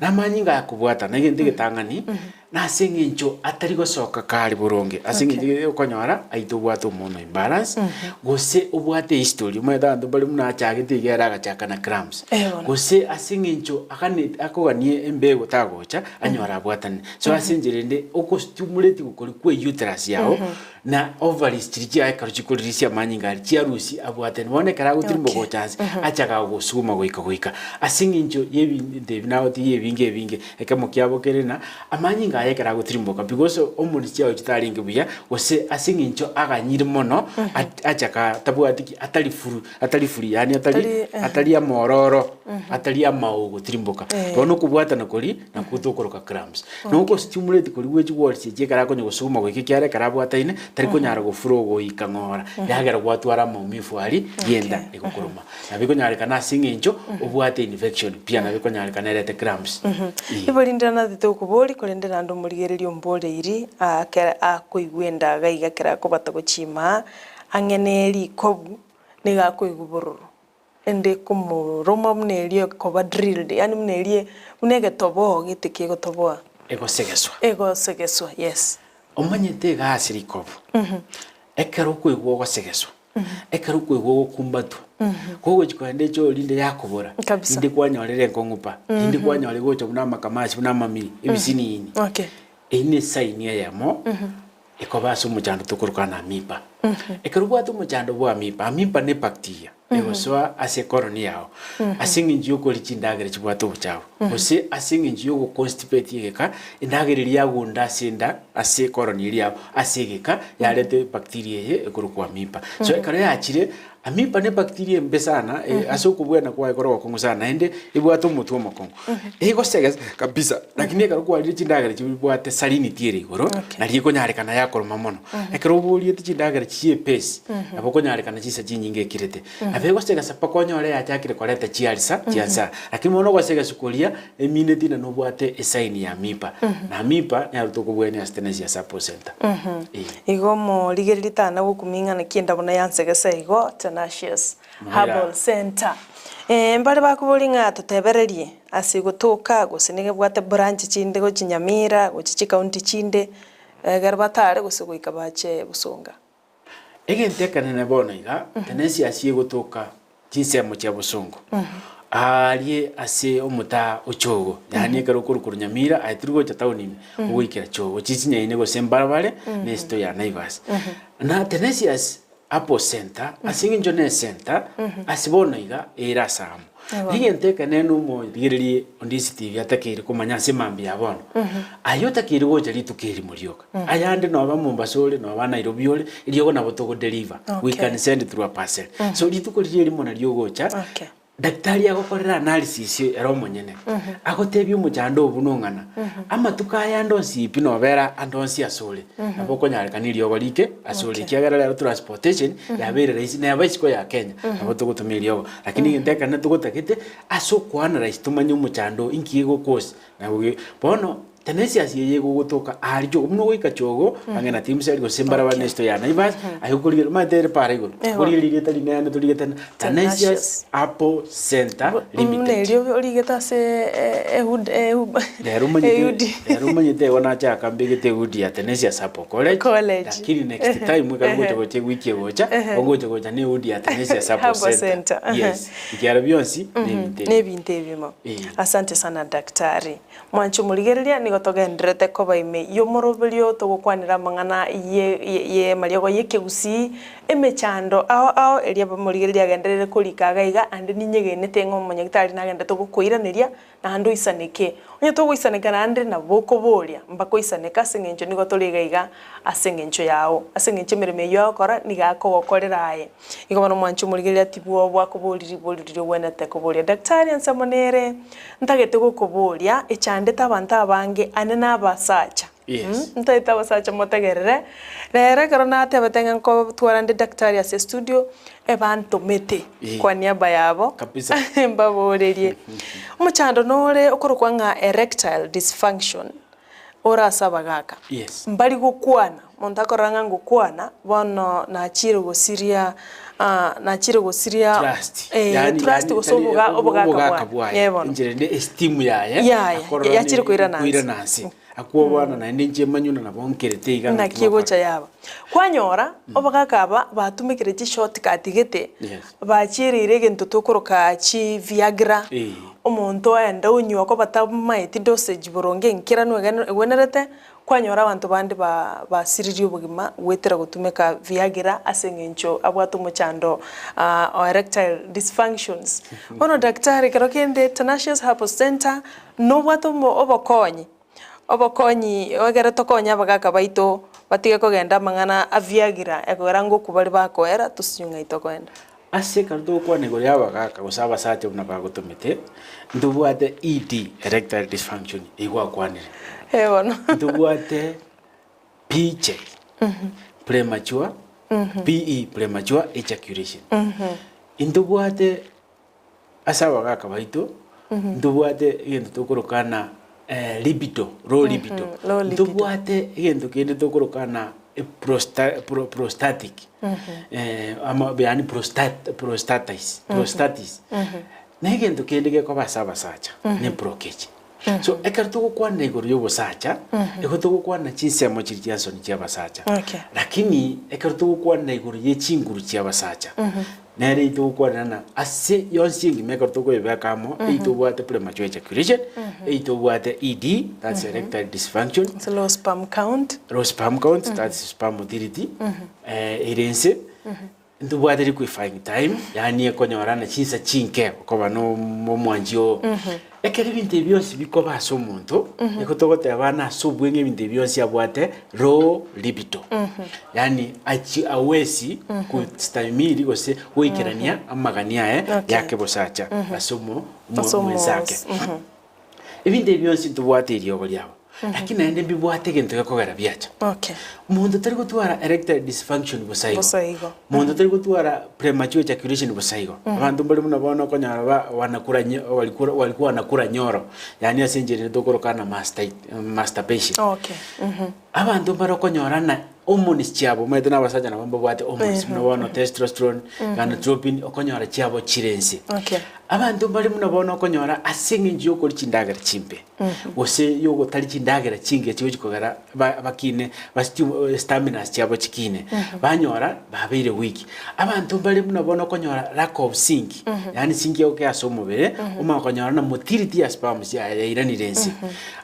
Na amanyinga aya kobwatana, egento egetang'ani, na ase eng'encho atari gosoka kare boronge, ase eng'encho okay okonyora aito obwate omono imbalance, gose obwate ehistory, omanyete abanto mbare buna achagete iga ere agachaka na cramps. Eh bono. Gose ase eng'encho aganeti akoganie embego tagocha, anyore abwatane. So ase enchera ende, okostimulate gokori kwa euterus yago, Na ovaries chiria chiaye ekero chikorisia amanyinga aria chiarusia abwatani. Bono ekero agotirimba Okay. gocha nse, achaka gosuguma goika goika. Ase eng'encho y'ebinto ebi nagotigia ebinge ebinge, ekemo kiabo kere na amanyinga aye ekero agotirimboka because hormones chiago chitarenge buya, gose ase eng'encho aganyire mono, at- achaka tabwati ki atari furu atari free yaani atari Atari, eh. atari amororo, atari amao gotirimboka. Eh. Bono okobwatana koria nakwo tokoroka cramps. Na ogostimulate koria gwe chigwori chiaye ekero akonya gosuguma goika ekiagera ekero abwataine tari konyara gofura ogoika ng'ora yagera gwatwara amaumivu aria yenda egokoroma. Nabo ekonyarekana ase eng'encho obwate infection pia nabo ekonyarekana erete cramps. Ee. Igo rinde nathete okoboria, korende naende omorigereria omboreiri aa kera akoigwa endaga iga ekero akobata gochima ang'e ne rikobu nigo akoigwa bororo. Ende komoroma buna eria ekoba drilled, yaani buna eria buna egetoboo gete kegotoboa. Egosegeswa. Egosegeswa, yes. Omanyete iga ase rikobu, ekero okoigwa ogosegeswa, ekero okoigwa ogokumbatwa, kogochi kogenda echoo rinde yakobora, Kabisa. rinde kwanyorire enkong'u pa, rinde kwanyorire gocha buna amakamasi buna amamiri, ebisiniini. Okay. Eyio ne esaini eyemo ekoba ase omochando tokoroka ng'a amiba. Ekero obwate omochando bwa amiba, amiba ne ebacteria egosoa ase ekoroni yao ase eng'encho yokoria chindagera chibwate obochafu, gose ase eng'encho yogoconstipate egeka, endagera eria yagunda ase enda ase ekoroni eria yao ase egeka yareta ebacteria eye ekorokwa amiba. So ekero yachire, amiba ne ebacteria embe sana ase okobwena kwaye kore ogokong'u sana naende ebwate omotwe omokong'u. Egosegesa kabisa, lakini ekero kwarire chindagera chibwate salinity ere igoro, Okay. nari ekonyarekana yakoroma mono. Ekero oboriete chindagera chi'epesi, nabo okonyarekana chinsa chinyinge ekirete. Nabo egosegesa mpaka onyore yachakire koreta chiarisa chiansa. Lakini bono ogosegesa koria, emineti ng'a nobwate esign ya amiba. Na amiba nero tokobwania ase Tenesia Support Center. Eh. Igo omorigereria tana gokumia ing'ana ki enda buna yansegesa igo, Tenacious Moira. Herbal Center. Mbare bakoboria ng'a totebererie ase gotoka gose nigo ebwate branch chinde gochia Nyamira, gochia chikaunti chinde, ekero batare gose goika bache Bosonga. Egento ekenene bono iga, Tenesias egotoka chinsemo chia bosongo, aarie ase omotaa o Chogo, yaani ekero okorwa korwa Nyamira aye tiri gocha town ime, ogoikera Chogo, chisinyaine gose mbarabare na esito ya Naivas. Na Tenesias Apple Centre, ase eng'encho ne esenta, ase bono iga ere ase amo. Egento ekenene omorigererie onde TV atakeire komanya ase mambia ya bono, aye otakeire gocha rituko erimo rioka. Ayande noba Mombasa ore, noba Nairobi ore, eriogo nabo togo deliver. We can send through a parcel. So rituko riria erimo nario ogocha, Okay. Daktari agokorera analysis ere omonyene, agotebie omochando oo buna ong'ana, amatuko aya ande onsi pi nobera ande onsi asore, nabo okonyarekana eriogo rike asore, Okay. ekiagera rero transportation yabeire rahisi neba isiko ya Kenya, nabo togotumia eriogo. Lakini egento ekenene togotagete, ase okoanalyze tomanye omochando oo inki gegokosi, nabo ge bono Tenesias eye egogotoka aria chogo buna ogoika chogo ang'e na Timsel gose mbarabara Okay. na esito ya Naivas aye okorigereria omanyete ere para igoro Ewa. okorigereria erieta rinene torigete na Tenasius Tenasius. Apple Centre Buna Limited. erio origete ase ehud ehu Rero omanyete ehudi. rero omanyete igo nachaka mbegete ehudi ya Tenesius Apple College, College. lakini next time ekero ngocha gocha ewiki egocha, ogocha gocha na ehudi ya Tenesius Apple Apple Centre. Centre, ehe. Yes, ekiagera bionsi nebinto ebi. Nebinto ebimo. Eh. Asante sana daktari. Mwanche omorigereria, nigo togendererete koba ime y'omoroberio togokwanera amang'ana y'amariogo y'ekegusii, emechando ao ao eria omorigereria agenderere korika iga iga, ande ninyegenete ng'a omonyagitari nagenderete gokoiraneria naende oisaneke. Onye togoisaneka naende nabo okoboria mbakoisaneka ase eng'encho nigo tore iga iga ase eng'encho yao, ase eng'encho emeremo eyio agokora nigo akogokorera aye. Igo bono mwanche omorigereria tibwoboa koboria ribori riria ogwenerete koboria. Daktari ensemo nere. Ntagete gokoboria, echandete abanto abange ane nabasacha. Yes. Ntagete abasacha motegerere. Rero ekero natebete ng'a nkotwara nde daktari ase estudio, ebantomete Eh. kwa niaba yabo Kabisa. mbaborerie. Omochando nore okorokwa ng'a erectile dysfunction ore ase abagaka. Yes. Mbari gokwana, monto akorora ng'a ngokwana, bono nachire gosiria nachire gosiria Trust. eh, Yaani- trust yaani gose tari oboga obogaka obogaka bwaye. bwaye. Eh, bono. Enchera ende esteem yaye Yaya, akorora yachire ne- koirana nse. koirana nse. Akwobana naende inche manyuna nabo nkerete iga naki Naki egocha gokora. yaba. Kwanyora, obogaka aba batumekire chishortcut gete, Yes. bachiereire egento tokoroka chi viagra, Eh. omonto oenda onywa koba tamaeti dosage boronge enkeranu egwenerete, kwanyora abanto bande ba basiririe obogima goetera gotumeka viagra ase eng'encho abwate omochando o erectile dysfunctions. Bono daktari ekero kende Tenacious Herbal Centre nobwate omo obokonyi, obokonyi egere tokonye abagaka baito batige kogenda amang'ana a viagra ekogera ngokwa bare bakoera tosinywe ng'ai tokoenda. Ase ekero togokwana igoro y'abagaaka gose abasacha buna bagotomete, ntobwate ED, erectile dysfunction, eyio gwakwanire. Eh bono. Ntobwate PJ, premature, PE, premature ejaculation. Intobwate ase abagaaka baito, ntobwate egento tokoroka ng'a libido, low libido. Low libido. Ntobwate egento kende tokoroka ng'a prostatic, ama yaani prostatis, prostatis. Na egento kende gekoba ase abasacha, ne blockage. So ekero togokwana igoro ya obosacha, igo togokwana chinsemo chiria chia nsoni chia abasacha. Okay. Lakini ekero togokwana igoro ye chinguru chia abasacha, nere eyio togokwanera ng'a ase yonsi engima ekero tokoyebeka amo, eyio tobwate premature ejaculation, eyio tobwate ED, that's erectile dysfunction, It's low sperm count. low sperm count, that's sperm motility, ere inse, Ntobwate liquefying time, yaani ekonyorana chinsa chinke okoba no omwanchi oo. Ekero ebinto ebi bionsi bikoba ase omonto, nigo togoteba bana ase obweng'e ebinto ebi bionsi abwate low libido. Yaani achi awesi kostahimili gose goikerania amagani aye Okay. ya kebosacha ase omo Ase omo omwensake. omo- Ebinto ebi bionsi ntobwate eriogo riabo, lakini naende mbibwate egento gekogera biacha. Okay. Monto tari gotwara erectile dysfunction bosa igo. Bosa igo. Monto tari gotwara premature ejaculation bosa igo. Abanto mbare buna bono okonyora ba wanakura nyo walikura walikuwa wanakura nyoro, yaani ase enchera ere tokoroka na mastait masturbation. Okay. Mhm. Abanto mbare okonyora na hormones chiabo, omanyete na abasacha nabo mbabwate hormones buna bono testosterone, gonadotropin, okonyora chiabo chire inse. Okay. Abanto mbare buna bono okonyora ase eng'encho yokoria chindagera chimbe, gose yogotari chindagera chingiya chigochi kogera ba bakine basitu staminas chiabo chikine, banyora babeire weak. Abanto mbare buna bono okonyora lack of zinc, yaani zinc egokea ase omobere, omanye konyora na motility ya sperms yaye yairanire inse.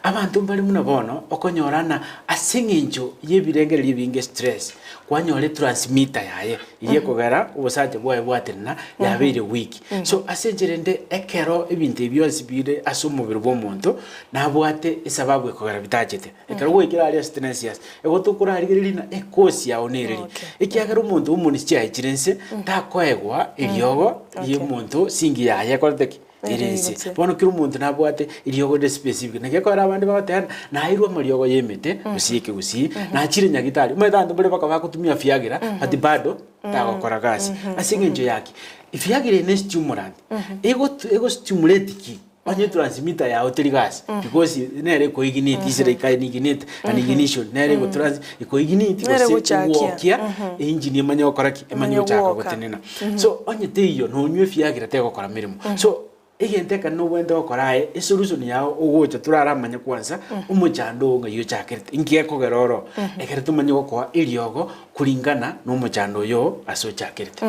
Abanto mbare buna bono okonyora ng'a ase eng'encho y'ebirengererio ebinge stress, kwanyora etransmitter yaye eria ekogera obosacha bwaye bwatenena yabeire weak. So ase enchera ende ekero ebinto ebi bionsi bire ase omobere bwa omonto, nabwate esababu ekogera bitachete. Ekero gwaikire aria ase tenensias, igo tokorarigereria ng'a ekosi yao nereri. Ekiagera omonto omonisi chiaye chire nse, takoegwa eriogo ria omonto singi yaye ekorete ki? Ere inse. Bono kera omonto nabwate eriogo rire specific. Naki ekero abande bagoteba ng'a nairwe amariogo ya emete gose ya ekegusii, nachire nyagitari. Omanyete abanto mbare baka bagotumia viagra but bado tagokora gasi. Ase eng'encho ya ki? Viagra eye ne stimulant, egotu egostimulate ki? Onye transmitter yago teri gasi because nere ekoignite is like an ignite an ignition nere egotrans ekoignite Nere gose egochakia. egwokia engine emanye gokora ki? Emanye Emanye gochaka gwoka. gotenena. So onye teiyo nonywa efiagira tegokora meremo. So egento ekero nobwenerete gokora aye esolution yago ogocha toraramanye kwanza omochando oo ng'ai ochakerete inki gekogera oro ekero tomanye gokoa eriogo kulingana na omochando oyo oo ase ochakerete.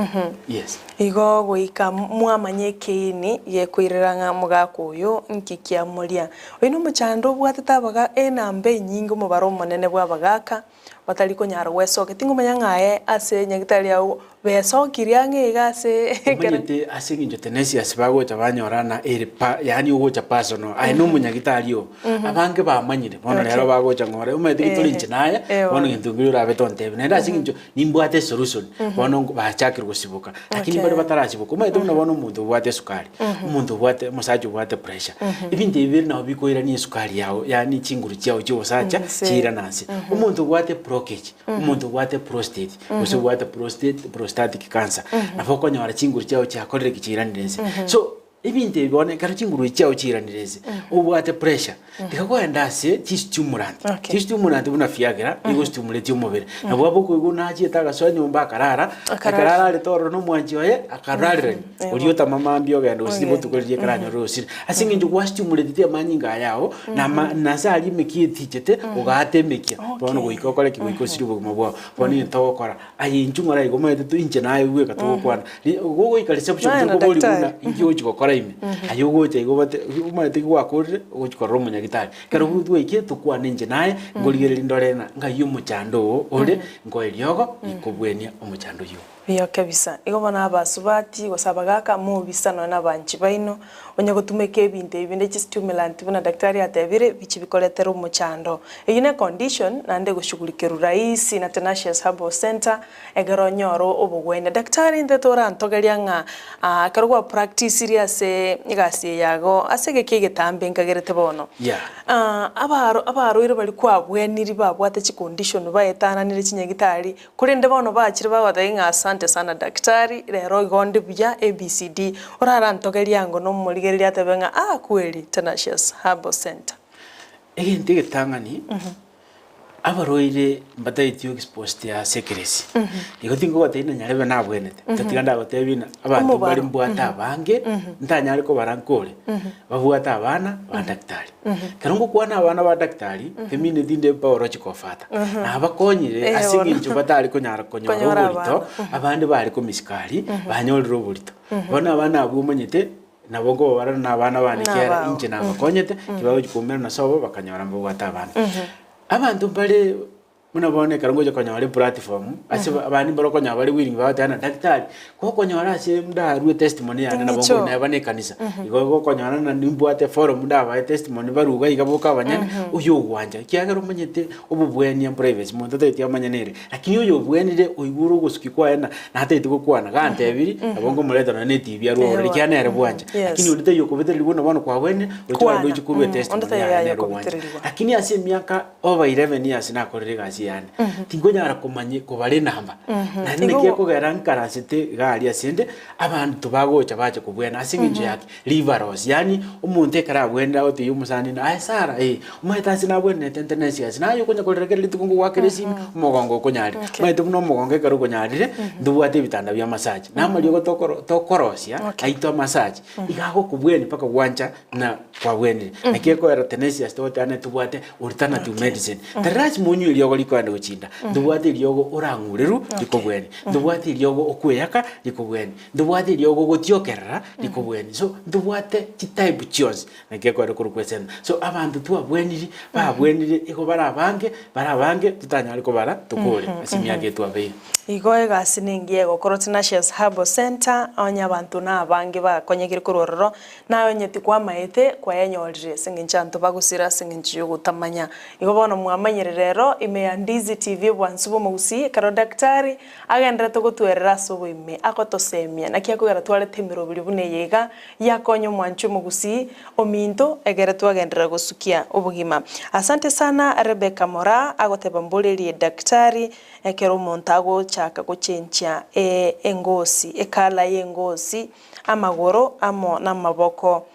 Yes. Igo goika mwamanye ekeini gekoirera ng'a omogaka oyo nki kiamoria. Oyo nomochando obwatete abaga enamba enyinge omobaro omonene bw'abagaka batari konyara gwesokia. Tingomanya ng'a aye ase nyagitari agwo besokirie ang'e iga ase ekero. Omanyete ase eng'encho Tenesius bagocha banyorana ere pa yaani ogocha personal aye na omonyagitari oo, abange bamanyire bono Okay. rero bagocha ng'a ore omanyete ki tore inche naye, Eh, bono bono. gento nkeria orabe tontebie. Naende ase eng'encho nimbwate esolution, bono nko bachakire gosiboka. Lakini Okay. baria batarasiboka, omanyete buna bono omonto obwate esukari, omonto obwate omosacha obwate pressure, ebinto ebi bire nabo bikoirania esukari yago yaani chinguru chiago chia obosacha Inse. chiirana nse. Omonto obwate blockage, omonto obwate prostate, gose obwate prostate prostatic cancer, nabo okonyora chinguru chiago chiakorire ki chiiranire nse. So, ebinto ebi bono ekero chinguru echi chiago chiiranire nse, obwate pressure, tiga kogenda ase chistimulant, Okay. chistimulant buna viagra, nigo stimulate omobere. Nabo abokoigwa nachiete agasoa nyomba akarara, Akarara. ekero ararete ororo na omwanchi oye, akararerania, oria otama mambia ogenda gose Ogenda. botuko riria ekero anyorire osire. Ase eng'encho gwastimulate amanyinga aya ao, na ama nase aria emekia etichete, ogaata emekia, bono Okay. goika okore ki? Goika osirie obogima bwao. Bono egento ogokora, aye inchuo ng'ora igo omanyete tu inche naye bweka togokwana, ri gogoika reception Naye na torikobori buna daktari. inki ogochi gokora ime, aye ogocha igo obate omanyete ki gwakorire, ogochi korora omonyagitari. Ekero twaikire tokwane inche naye, nkorigereria ndore ng'a ng'ai omochando oo ore, nkoe eriogo rikobwenia omochando oyio. Buya kabisa. Igo bono abasubati gose abagaka mobisa nonya na abanchi baino, onye gotumeka ebinto ebi binde chistimulant buna daktari atebire, bichi bikoretera omochando. Eyio ne condition naende egoshughulikerwa rahisi na Tenacious Herbal Centre ekero onyore obogwenia. Daktari intwe torantogeria ng'a ekero gwa practisirie ase egasi eye yago ase egeka egetambe nkagerete bono. Yeah. Abaro abarwaire baria kwabweniri babwate chicondition baetananire chinyagitari Korende bono bachire bagotebia ng'a asante sana daktari, rero igo onde buya ABCD, orarantogerie ango nomorigereria atebe ng'a ah kweri Tenacious Herbal Centre. Egento egetang'ani, abarwaire mbataeti exposed ase ekeresi. Igo tingogotebia ng'a nyarebe nabwenete, tatiga ndagotebie ng'a abanto mbare Omobaro. mbwate abange, ntanyare kobara nkore, babwate abana ba daktari. Ekero ngokwana abana ba daktari, temineti inde baoroche kofata. Nabakonyire Eh, ase bono. eng'encho batare konyara konyora Konyora oborito, abana. abande bare komisikari, banyorire oborito. Bono abana abwo omanyete, nabo nkobabarana na abana bane ekiagera Nabao. inche nabakonyete, kibagochi koumerana na sobo bakanyora mbabwate abana. Abanto mbare buna bono ekero ngocha konyora eplatform, ase abande mbare okonyora bare willing bagoteba ng'a daktari, gokonyora ase ndarue testimony yane nabo Ng'icho. nkorwa neba na ekanisa, igo gokonyora ng'a nimbwate forum ndabae testimony baruga iga boka abanyene, oyo ogwancha ekiagera omanyete obobwania privacy monto tataeti amanye nere, lakini oyo obwenire oigure ogosukia kwaye na natagete gokwana gantebiri, nabo nkomoreta nonye na etibi arwe ororo ekiagera nere bwancha. Yes. Lakini onde taiyo okobetereri buna bono kwabwenire, oche Kwana. ogende oche korwa Onde etestimony taiyo yaye nere ogwancha. okobetereriwa. Lakini ase emiaka over 11 years nakorire egasi eye. yane, tinkonyara komanya kobara enamba. Naende Igo naki ekogera nkaransete iga aria ase 'nde, abanto bagocha bache kobwena ase eng'encho yaki rivaros, yaani omonto ekero abwenire agotebia omosani ng'a aye Sarah eh, omanyete ase nabwenerete nte na esiasi, naye okonya korera kera rituko ngogoakera esimi, omogongo okonyarire. Okay. Omanyete buna omogongo ekero okonyarire, ntobwate ebitanda bia massage, na amariogo tokoro tokorosia, Okay. aito amassage, iga agokobwenia mpaka gwancha ng'a kwabwenire. Naki ekoera tenacious togoteba ng'a tobwate alternative medicine. Tari lasima onywe eriogo rikoenda gochinda, ntobwate eriogo orang'urerwe rikobwenia, ntobwate eriogo okweyaka rikobwenia, ntobwate eriogo ogotiokerera rikobwenia. So ntobwate chitype chionsi naki ekoera korokwa esenta. So abanto twabweniri, babwenire igo bare abange, bare abange totanyare kobara tokore ase emiaka eye twabeire. Igo egasi nengiya egokorwa Tenacious Herbal Centre, onye abanto na abange bakonyegire korwa ororo, Naye onye tikwamaete, kwayanyorire ase engencho abanto bagosira ase engencho y'ogotamanya. Igo bono mwamanyire rero ime ya Ndizi TV obwansu bw'omogusii ekero daktari agenderete gotwerera ase oboime agotosemia naki akogera twarete emeroberi buna eye iga yakonya omwanchi omogusii ominto egere twagenderera gosukia obogima. Asante sana Rebecca Moraa agoteba mborerie daktari ekero omonto agochaka gochenchia engosi ekala y'engosi amagoro amo namaboko,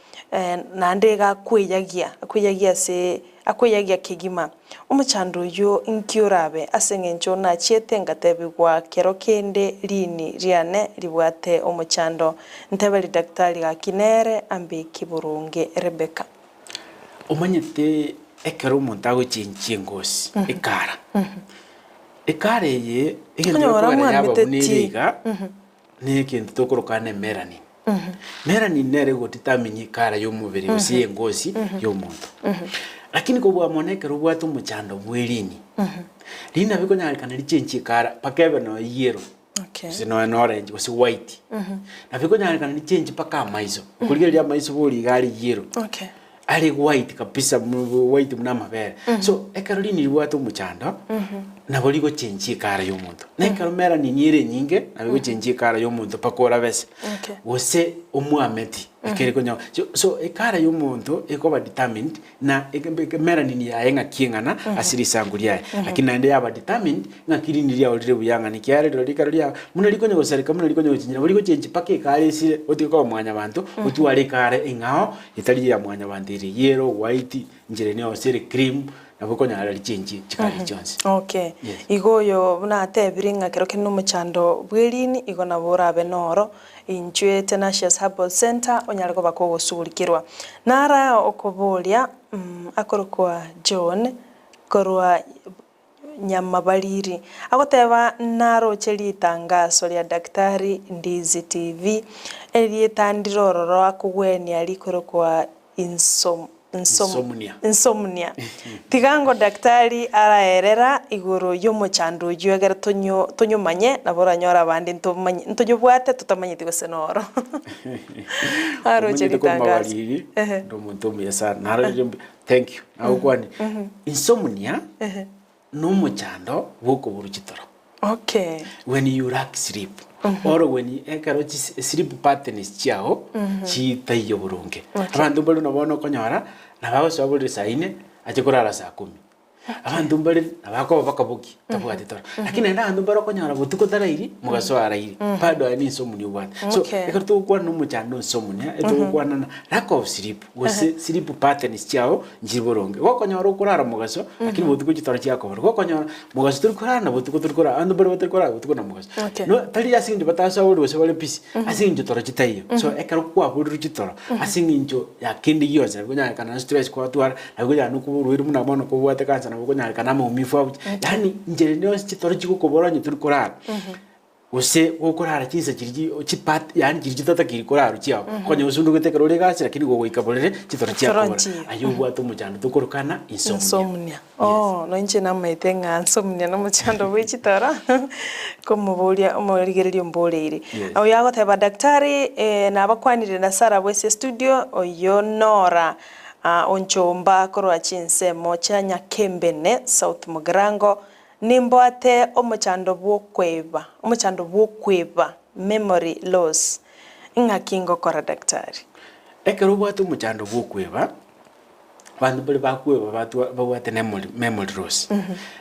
naende iga akweyagia, akweyagia ase akweyagia kegima. Omochando oyio inki orabe? Ase engencho nachiete ngatebigwa kero kende riini riane ribwate omochando. Nteberi daktari gaki nere ambeki boronge. Rebecca. Omanyete ekero omonto agochenchia engosi, ekara, ekara eye egento Okonyora gekogera yaba buna ere mwamete iga. Negento tokoroka ne melanin. Melanin nere egodetermine ekara y'omobere gose y'engosi y'omonto. Lakini kobua mono ekero obwate omochando bwe rini, rini nabo ekonyarekana richenchie ekara mpaka ebe nonya yellow, Okay. gose nonya na orange gose white. Nabo ekonyarekana richenchie mpaka amaiso, okorigereria amaiso bori iga are yellow. Okay. Are white kabisa white buna amabere. So ekero rini ribwate omochando, nabo rigochenchia ekara ya omonto. Na ekero melanin ere enyinge, nabo egochenchia ekara ya omonto mpaka orabese. Okay. Gose omwameti, ekere konya so so ekara ya omonto ekoba determined na melanin yaye ng'aki eng'ana ase risanku riaye. Lakini naende yaba determined ng'aki rini riao rire buya ng'a niki are rirorio ekero riao buna rikonya gosareka buna rikonya gochenchia nabo rigochenchia mpaka ekara esire otige koba mwanyabanto otware ekara eng'ao Etari ya mwanyabanto ere yellow, white, inchera ene yonsi ere cream, nabo okonyara richenchie chikari chionsi. Okay. Yes. Igo oyo buna atebire ng'a kero kende nomochando bw'erini igo nabo orabe noro inchwe Tenacious Herbal Centre onyare koba kogosugurikirwa. Nara okoboria akorokwa John korwa Nyamabariri. Agoteba naroche ritangaso ria Daktari Ndizi TV, erieta ndire ororo akogwenia rikorokwa insom insom Insomnia. insomnia. Tiga ngo daktari araerera igoro y'omochando oyio egere tonyo tonyomanye nabo oranyore abande ntomanye ntonyobwate totamanyeti gose noro. Aroche Omanyete korwa ritangaso. mabariri, Ehe. ndi omonto omuya sana, narorire mbuya. Thank you. Nagokwanie. Insomnia nomochando bw'okoborwa chitoro. Okay. When you lack sleep or when you- ekero chis- sleep patterns chiao chitaiyo boronge. Abanto mbare buna bono okonyora nabo agosoa borere saa ine ache korara saa kumi. Abanto mbare nabo akoba bakaboki tabwati toro. Lakini naende abanto mbare okonyora botuko tarairi mogaso arairi bado aye ninsomnia obwate. So Okay. ekero togokwana na omochando insomnia etogokwana na lack of sleep gose sleep patterns chiao nchiri boronge. Gokonyora okorara mogaso lakini botuko chitoro chiakobora. Gokonyora mogaso tori korara na botuko tori korara abanto mbare batari korara botuko na mogaso. Okay. No tari ase eng'encho batasaborwe gose bare busy ase eng'encho toro chitaiyo. So ekero kwaborire chitoro ase eng'encho ya kende gionsi nabo ekonyarekana na stress kwatwara, nabo ekonyarekana na oborwaire buna bono kobwate cancer nabo ekonyarekana amaumivu agochi yaani inchera ende yonsi chitoro chigokobora onye tori korara. Gose gokorara chinsa chiria chi chipat yaani chiria chitotakeiri korarwa chiao, konya osundugete ekero ore egasi lakini gogoika borere chitoro Chitoro chiakobora. nchiyo. Aye obwate omochando tokorokana insomnia. Insomnia. Oh, noinche namaete ng'a insomnia nomochando bwe chitoro, komoboria omorigereria omboreire. Yes. Oyo agoteba daktari nabakwanire na Sarah bw'ase studio, oyio Nora Onchomba korwa chinsemo chia Nyakembene, South Mugirango, Nimbwate omochando bw'okweba, omochando bw'okweba, memory loss, ng'aki ngokora daktari? Ekero obwate omochando bw'okweba, Abanto mbare bakweba batwa babwate memory memory loss.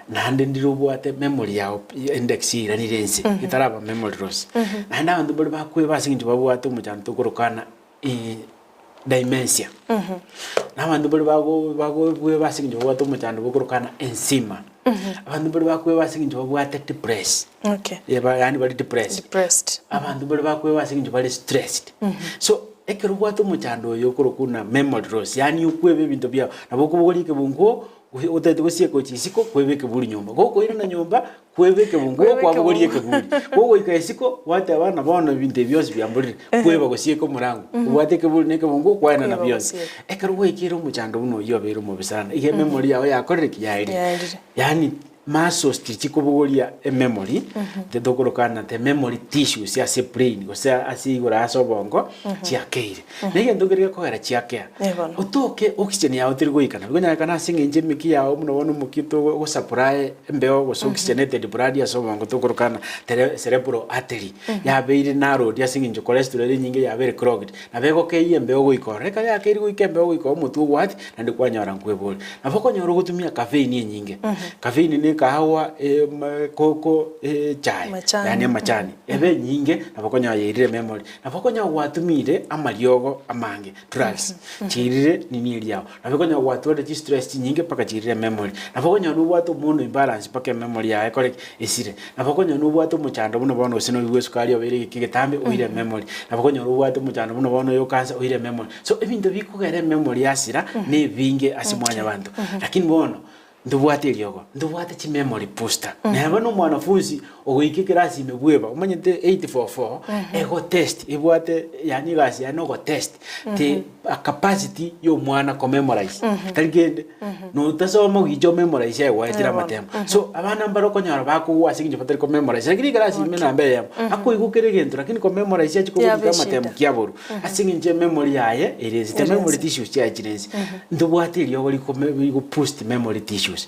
Naende ndire obwate memory yago pi index yairanire inse, etaraba memory loss. Naende abanto mbare bakweba ase eng'encho babwate omochando tokorokana dementia. Na abanto mbare bago bagokweba ase eng'encho babwate omochando bokorokana enzima. Abanto mbare bakweba ase eng'encho babwate depress. Okay. Eba yaani bare depressed. Depressed. Abanto mbare bakweba ase eng'encho bare stressed. So, ekero obwate omochando oyo okorokwa buna memory loss, yaani okweba ebinto biago, nabo okobogoria ekebunguo, gose otagete gosieka gochia isiko, kweba ekeburi nyomba. Gokoirana nyomba, kweba ekebunguo, Kweba kwabogoria ekebunguo. ekeburi. Gogoika isiko, gwateba ng'a bono ebinto ebi bionsi biamborire, kweba gosieka omorango. Obwate ekeburi na ekebunguo, kwaenana Kweba bionsi. gosieka. Ekero gwaikeire omochando buna oyio obeire omobe sana, iga ememory yago yakorire ki? Yaerire. Yaerire. Yaani muscles tichikobogoria ememory, tetokorokana te memory tissues ase brain gose ase igoro ase obongo chiakeire. Na egento keria gekogera chiakea, Eh bono. otoke oxygen yago teri goikana, bikonyarekana ase eng'encho emeki yago buna bono omokia togosupply embeo gose oxygenated blood ase obongo tokorokana tere cerebral artery yabeire narrowed ase eng'encho cholesterol ere enyinge yabeire clogged. Nabo egokeyia embeo goika ororo. Ekero yakeire goika embeo goika omotwe ogwati, naende kwanyora nkwebori. Nabo okonyora ogotumia caffeine enyinge. Caffeine ne ekahawa koko echae, Amachani. yaani amachani. Ebe enyinge, nabo okonyora yairire memory. Nabo okonyora gwatumire amariogo amange, drugs, chiirire nini eria yao. Nabo okonyora gwatwarire chistress chinyinge mpaka chiirire memory. Nabo okonyora nobwate omono imbalance mpaka ememory yaye ekore ki? Esire. Nabo okonyora nobwate omochando buna bono gose noyo bwa esukari obeire egeka egetambe oire ememory. Nabo okonyora obwate omochando buna bono oyo okansa oire ememory. So ebinto bikogera ememory yasira na ebinge ase mwanyabanto. Lakini bono ntobwate eriogo, ntobwate chimemory booster. Neba na omwanafunzi ogoika ekerasi ime bweba, omanyete 844 egotest ebwate yaani egasi yaye na ogotest te capacity ya omwana komemorize tari kende notasoma goicha omemorize aye gwaetire amatemo. So abana mbare okonyora bakogwa ase eng'encho batari komemorize lakini ekerasi ime namba eyemo akoigwa kera egento lakini komemorize achie Yaba kogorika amatemo eshida. kiaborwa ase eng'encho ememory yaye ere ense te Ere memory ense. tissues chiaye chire ense. Ntobwate eriogo rikome rigoboost memory tissues.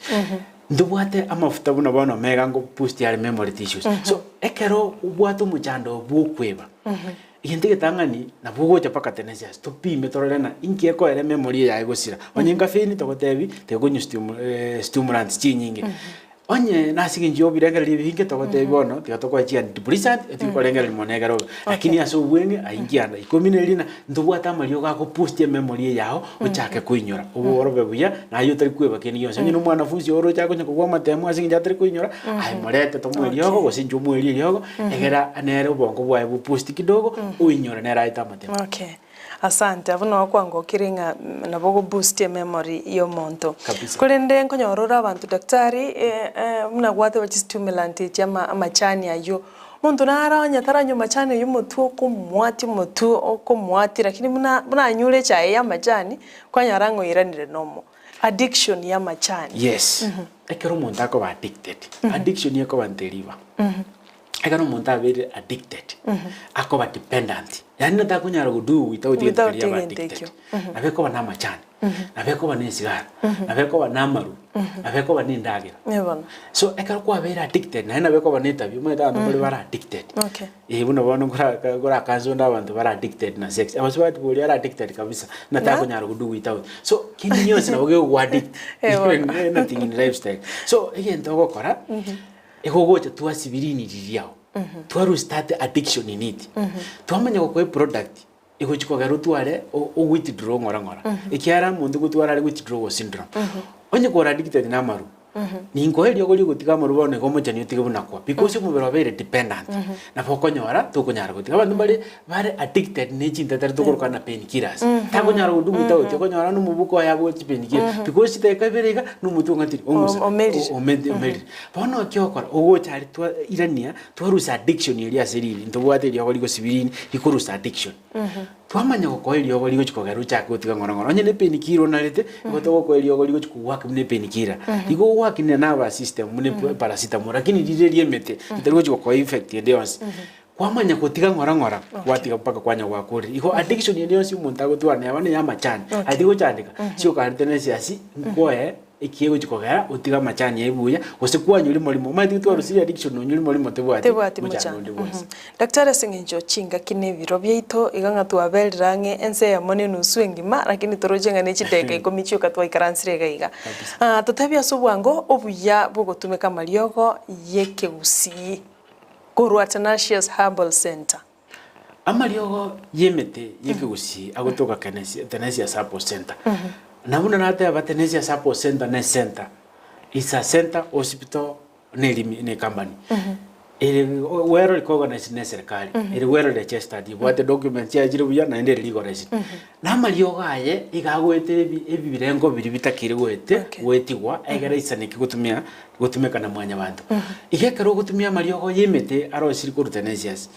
Ntobwate amafuta buna bono omega ngoboost are memory tissues. So ekero obwate omochando bwa okweba. Egento egetang'ani, nabwo ogocha mpaka tenacious, topime torore ng'a inki ekoera ememory eye yaye gosira. Onye caffeine togotebi, tiga konywa stimu stimulants chinyinge. Onye nase eng'encho ya obirengererio ebinge togotebi bono, tiga tokoe chi antidepressant, etige korengereria mono ekero obe. Lakini ase obweng'e ayio nkianda ikomi na erina, ntobwate amariogo agoboostia ememory eye yao, ochake koinyora. Obe buya, naye otari kweba kende gionsi. Onye na omwanafunzi oroche akonya kogwa amatemo ase eng'encho atari koinyora, aye morete tomoe eriogo gose inche omoerie eriogo, egera nere obongo bwaye boposti kidogo, oinyore nere aete amatemo. Okay, asante. Abwo noo kwangokire ng'a nabo ogoboost ememory ya omonto. Kabisa. Korende nkonyora ore abanto daktari buna gwateba chistimulant echi ama amachani aywo, omonto naro onye taranywa amachani aywo omotwe okomwatia omotwe okomwatia lakini buna buna anyure echae ya amachani, kwanyora ng'a oiranire nomo. Addiction ya amachani. Yes, ekero omonto akoba addicted, addiction ekoba nteriba. Ekero omonto abeire addicted, akoba dependent, yaani natakonyara go do without egento Without keria aba egento addicted. ekio. Nabo ekoba na amachani, nabo ekoba na esigara, nabo ekoba na amarwa, nabo ekoba na endagera. Ee bono. So ekero kwabeire addicted, naende nabo ekoba na etabia, omanyete abanto mbare bare addicted. Okay. Eh buna bono nkora nkorakanse onde abanto bare addicted na sex, abasubati boria are addicted kabisa, Na? natakonyara go do without. So kende gionsi nabo gegoaddict, Eh bono. anything in lifestyle. So egento ogokora, igo ogocha twasibia rini riria ao, twarwa start addiction in it, twamanya gokoa eproduct egochi kogera otware o owithdraw ng'ora ng'ora, ekiagera omonto gotwara are withdrawal syndrome. Onye kore addicted na amarwa, ninkoe eriogo riogotiga amarwa bono igo omochani otige buna kwa, because omobere obeire dependant, nabo okonyora tokonyara gotiga. Abanto mbare bare addicted ne chintetera tokoroka na pain killers, takonyara go do without, okonyora na omobuko oye abwate chipain killer, because chidakika ibere iga, na omotwe ong'atire ong'usa, Omerire. omerire omerire. Bono ekio ogokora, ogocha aria twa irania, twarusia addiction eria ase riini, ntobwate eriogo rigosibia riini, rikorusia addiction. Twamanya gokoa eriogo rigochi kogera ochake gotiga ng'ora ng'ora, onye ne pain killer onarete, igo togokoa eriogo rigochi kogwaki buna epain killer. Rigo ogwaki ne nervous system buna epa paracetamol, lakini rire ria emete, ritari gochi gokoa effect ende yonsi. Kwamanya gotiga ng'ora ng'ora, gwatiga mpaka kwanya gwakorire. Igo addiction ende yonsi omonto agotwara neba ne ya amachani, aye tigochandeka, siokarete ne esiasi, nkoe. Eki egochia kogera otige amachani aye buya, gose kwanywa rimo rimo. Omanyete ki twarusirie addiction nonywa rimo rimo tebwati Tebwati mochando mochando. onde bwensi. Daktari ase eng'encho chingaki na ebiro biaito, iga ng'a twaberire ang'e ense eyemo na enusu engima, lakini toroche ng'a ne chidakika ikomi chioka twaikaransire iga iga. Kabisa. Ah, totebie ase obwango obuya bw'ogotumeka amariogo y'ekegusii korwa Athanasius Herbal Centre. Amariogo y'emete y'ekegusii agotoka Kenesia, Tenesia Herbal Centre. Na buna nateba Tenesia Herbal Centre ne center, is a center hospital ne erimi ne company. Ere well recognized ne serikali, ere well registered, ebwate documents chiaye chire buya naende ere legalized. Na amariogo aye iga agoetera ebi ebirengo biria bitakeire goete Okay. goetigwa egere aisaneke gotumia gotumeka na mwanyabanto. Iga ekero ogotumia amariogo y'emete arosirie korwa Tenesias,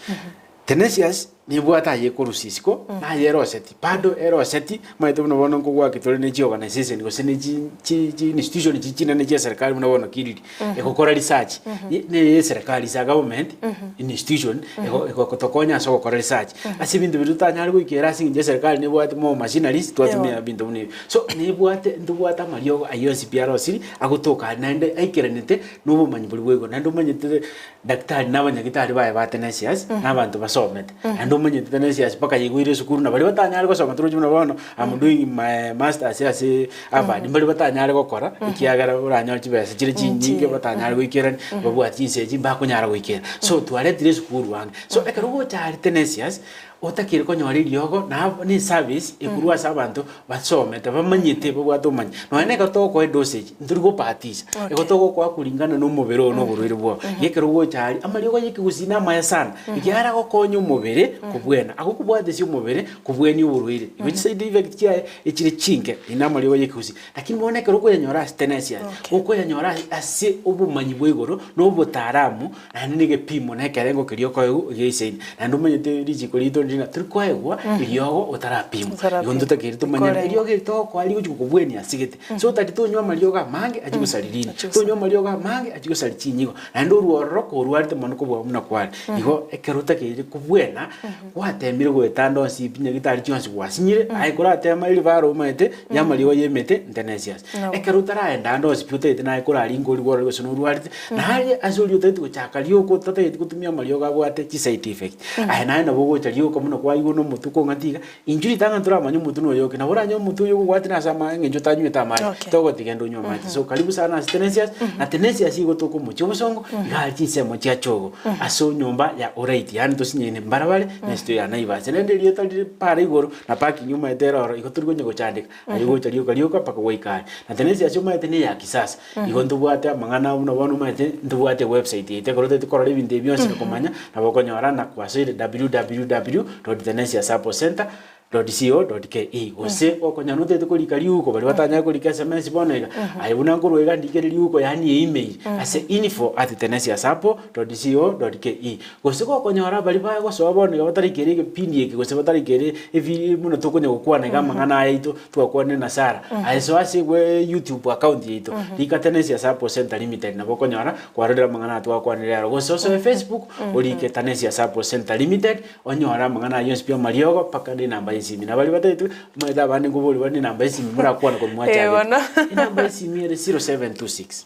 Tenesias nebwate aye ekorusia isiko naye eroseti bado eroseti omanyete buna bono nkogwaki tore ne chiorganisation gose ne chi chi chi institution chi chinene chia eserekari buna bono kiriri egokora research ne eye eserekari is a government institution ego egotokonya ase ogokora research ase ebinto biria totanyare goikera ase eng'encho eserekari nebwate more machineries twatumia ebinto buna ebi. So nebwate ntobwate amariogo ayio onsi pi arosiri agotoka aria naende aikeranete na obomanyi boria bwa igoro naende omanyete daktari na abanyagitari baye ba Tenesius na abanto basomete naende omanyete Tenesius mpaka yaigweire esukuru na baria batanyare gosoma torochi buna bono am doing my masters ase Harvard mbaria batanyare gokora ekiagera oranyore chibesa chire chinyinge batanyare goikerania babwati chinsa echi mbakonyara goikera so twaretire esukuru ang'e so ekero ogocha aria Tenesius Otakeire konyora eriogo na ne eservice ekorwa ase abanto basomete bamanyete babwate obomanyi. Nonya na ekero togokoa edosage ntori gobahatisha, Okay. igo togokoa kuringana na omobere oo na oborwaire bwao. Iga ekero ogocha aria, amariogo ya ekegusii na amaya sana, ekiagera agokonya omobere kobwena, agokobwatesia omobere kobwenia oborwaire. Igo chiside effect chiaye echire chinke, eye na amariogo ya ekegusii. Lakini bono ekero okoyanyora ase Tenesias, Okay. okoyanyora ase obomanyi bwa igoro na obotaalamu, Naende negepimo na ekerengo keria okoegwa geisaine. Naende omanyete richiko riaito ndiri ng'a tori koegwa eriogo otarapimwa. Otarapimwa. Igo ntotakeire tomanye ng'a Rikorengwa. eriogo eri togokoa rigochi gokobwenia ase gete. So otari tonywa amariogo amange achie gosaria riini, Achie gosaria. tonywa amariogo amange achie gosaria chinyigo. Naende orwororo korwarete mono kobua buna kware. Igo ekero otakeire kobwena, gwatemire goetanda onsi pi nyagetari chionsi gwasinyire, aye koratema eribaro omanyete ya amariogo ya emete ntenesias. Nabo. Ekero otaraenda ande onsi pi otagete naye koraringa oria gworore gose norwarete, Naye ase oria otagete gochaka rioka otatageti gotumia amariogo abwate chiside effect. Aye naye nabo ogocha rioka buna kwaigwa na omotwe okong'ati iga, intwe ritang'ani toramanye omotwe noyo oke, nabo oranyore omotwe oyo okogwati nase ama eng'encho otanywete amache, Okay. togotiga ende onywe amache. So karibu sana ase Tenesias, na Tenesias igo toka omochie obosongo, iga aria chinsemo chia chogo, ase onyomba ya oraiti, yaani tosinyaine mbarabare, na esito ya Naivas. Rende erieta rire para igoro, na parking omanyete ere ororo, igo tori konya gochandeka, aye gocha rioka rioka mpaka gwaika aria. Na Tenesias omanyete na eya kisasa. Igo ntobwate amang'ana buna bono omanyete, ntobwate ewebsite yaito ekero otagete korora ebinto ebi bionsi na komanya, nabo okonyora na kwasoire www dot tenesiasupportcentre dot co dot ke gose okonyora notagete korika riuko baria batanyare korika sms bono iga, aye buna nkorwa iga ndikere riuko yaani email ase info at tenesiasuppo dot co dot ke. Gose gokonyora baria bagosoa bono iga bataraikera egepindi eke gose bataraikera ebi buna tokonya gokwana iga amang'ana aya aito twakwanire na Sarah, aye soa ase gwe YouTube account yaito, rika Tanesia Support Centre Limited nabo okonyora kwarorire amang'ana aya twakwanire aro. Gose osoe Facebook orike Tanesia Support Centre Limited onyore amang'ana ayio onsi pi amariogo mpaka na enamba ya esimi. Na baria batagete omanyete abande nkoboria bare na enamba ya esimi morakwane korwa Eh, mwachagete. bono. Enamba ya esimi ere 0726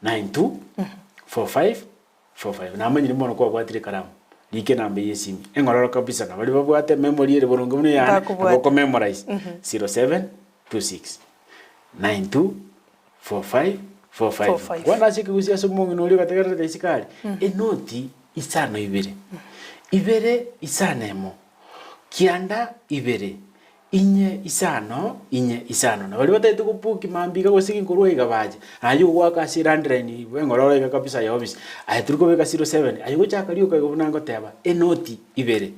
92 45 45 namanyire mono kwabwatire ekaramu, rika enamba eye esimi, eng'ororo kabisa na baria babwate memory ere boronge buna eyane, Bakobwate. nabo okomemorize 0726 92 45 45. 45. Bono ase ekegusii ase omong'ina oria ogategererete isiko aria, enoti isano ibere, ibere isano emo, kianda ibere, Inye isano, inye isano. Na baria batagete gopuki mambia iga gose ginkorwa iga bache. Aye ogoaka ase elandline engororo iga kabisa ya office. Aye tori kobeka 07, aye gochaka rioka igo buna ngoteba, enoti ibere,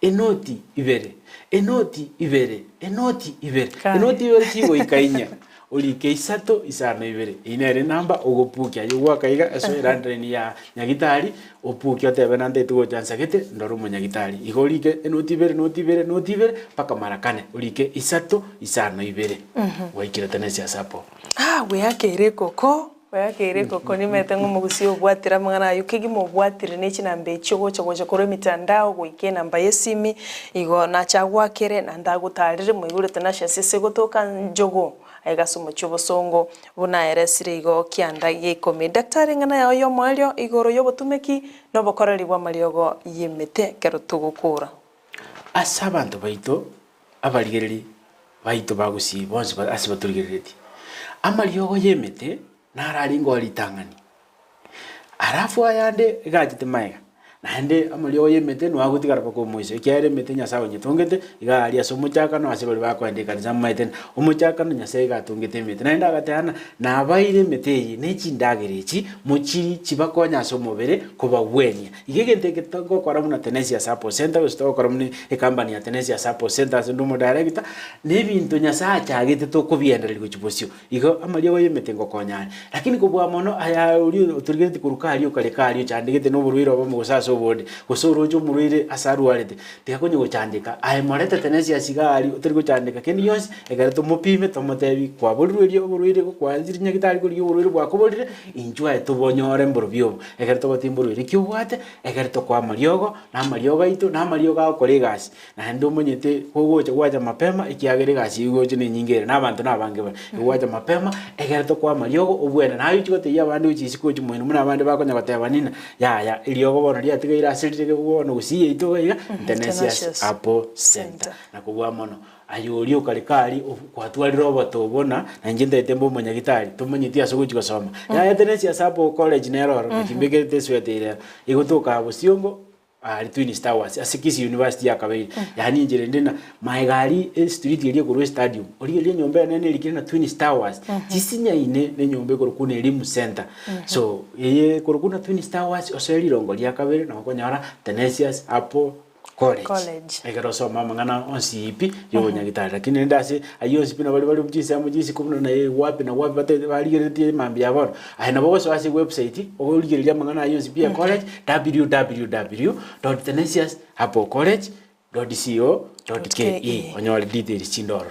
enoti ibere, enoti ibere, enoti ibere, Kare. enoti ibere chigoika inya. Orike isato, isano, ibere. Eyio nere enamba ogopukia. Aye ogoaka iga ase elandline ya nyagitari, opukie otebe nantagete gocha nsagete ndore omonyagitari. Igo orike enoti ibere, noti ibere, noti ibere, mpaka mara kane. Orike isato, isano, ibere. Gwaikire tenensi ase apo. Ah, bweakeire ekoko, bweakeire ekoko nimanyete ng'a omogusii obwatire amang'ana ayio kegima obwatire ne chinamba echio gocha gocha korwa emitandao goika enamba ya esimi, igo nache agoakere naende agotarere moigure Tenacious ase egotoka njogo. Aiga ase omochie obosongo buna aeresire igo kianda gia ikomi. Daktari eng'ana yao y'omoerio igoro y'obotumeki na obokoreri bw'amariogo y'emete ekero togokora. Ase abanto baito abarigereri baito ba gusii bonsi ase batorigereretie, amariogo y'emete naro arenge oo ritang'ani, alafu ayande iga achete magega, naende amariogo y'emete nigo agotigara mpaka omoiso, ekiagera emete Nyasaye onyetongete, iga aria ase omochakano ase baria bakoenda ekanisa momaete ng'a omochakano Nyasaye iga atongete emete. Naende agateba ng'a nabaeire emete eye ne chindagera echi, mochirie chibakonye ase omobere kobagwenia. Iga egento eke togokora buna Tenesia Support Centre gose togokora buna ecompany ya Tenesia Support Centre ase inde omodirector, na ebinto Nyasaye achagete tokobiendereria gochia bosio. Igo amariogo y'emete ngokonya are. Lakini kobua mono aya oria otorigeretie korwa karia okare karia ochandegete na oborwaire obomo gose ase obonde, gose oroche omorwaire ase arwarete, tiga konya gochandeka, aye morete Tenesia iga aria otari gochandeka kende gionsi, ekero tomopime tomotebi kwaborirwe erio oborwaire gokwanchire nyagetari korigia oborwaire bwakoborire, inchuo aye tobonyore mborobio obo. Ekero togoteba mborwaire ki obwate, ekero tokoa amariogo, na amariogo aito, na amariogo agokora egasi. Naende omanyete kogocha gwacha mapema ekiagera egasi eyio gocha nenyinge ere na abanto nabange bare. Igo gwacha mapema ekero tokoa amariogo obwene naye ochia gotebia abande gochia isiko gochia moino buna abande bakonya goteba nina yaya eriogo bono riatigaire ase rire bono gusii yaito iga iga Tenacious Apple Centre. Na kobua mono aye oria okare karia kwatwarire oboto obo na inche ntagete mbe omonyagitari tomanyeti ase ogochia gosoma. Yaya Tenacious Apple College nere ororo naki mbekerete esweta ere ero egotoka Bosongo. Aria Twin Towers ase Kisii University ya kabeire, yaani enchera ende na maega aria estreet eria ekorwa estadium, origererie enyomba enene erikire na Twin Towers, chisinyaine na enyomba ekorokwa buna Elimu Centre. So eye ekorokwa buna Twin Towers osoe rirongo ria kabere nabo okonyora Tenacious Apple College. College. Ekero osome amang'ana onsi pi ya obonyagitari. Lakini rende ase ayio onsi pi nabo bare chinsemo chia isiko buna naye wapi na wapi batagete barigereretie mambia ya bono. Aye nabo ogosoa ase ewebsite, origererie amang'ana ayio onsi pi ya college, www dot tenacious apple college dot co dot ke, onyore details chinde ororo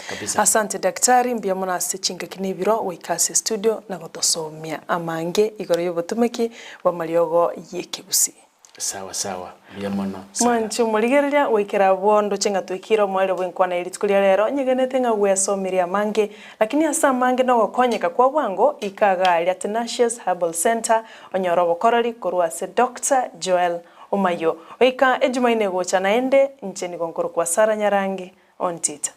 kabisa. Asante Daktari, mbuya mono ase chingaki na ebiro goika ase estudio na gotosomia amange igoro y'obotumeki bw'amariogo y'ekegusii. Sawa sawa mbuya mono Sarah. Mwanche omorigereria goikera abwo ndoche ng'a twaikire omoerio bw'enkwana ye rituko ria rero, nyegenete ng'a gwesomirie amange, lakini ase amange nogokonyeka kwa bwango, ika iga aria Tenacious Herbal Centre onyore obokoreri korwa ase Doctor Joel Omayio. Goika ejumaine egocha naende, inche nigo nkorokwa Sarah Nyarangi Ontita.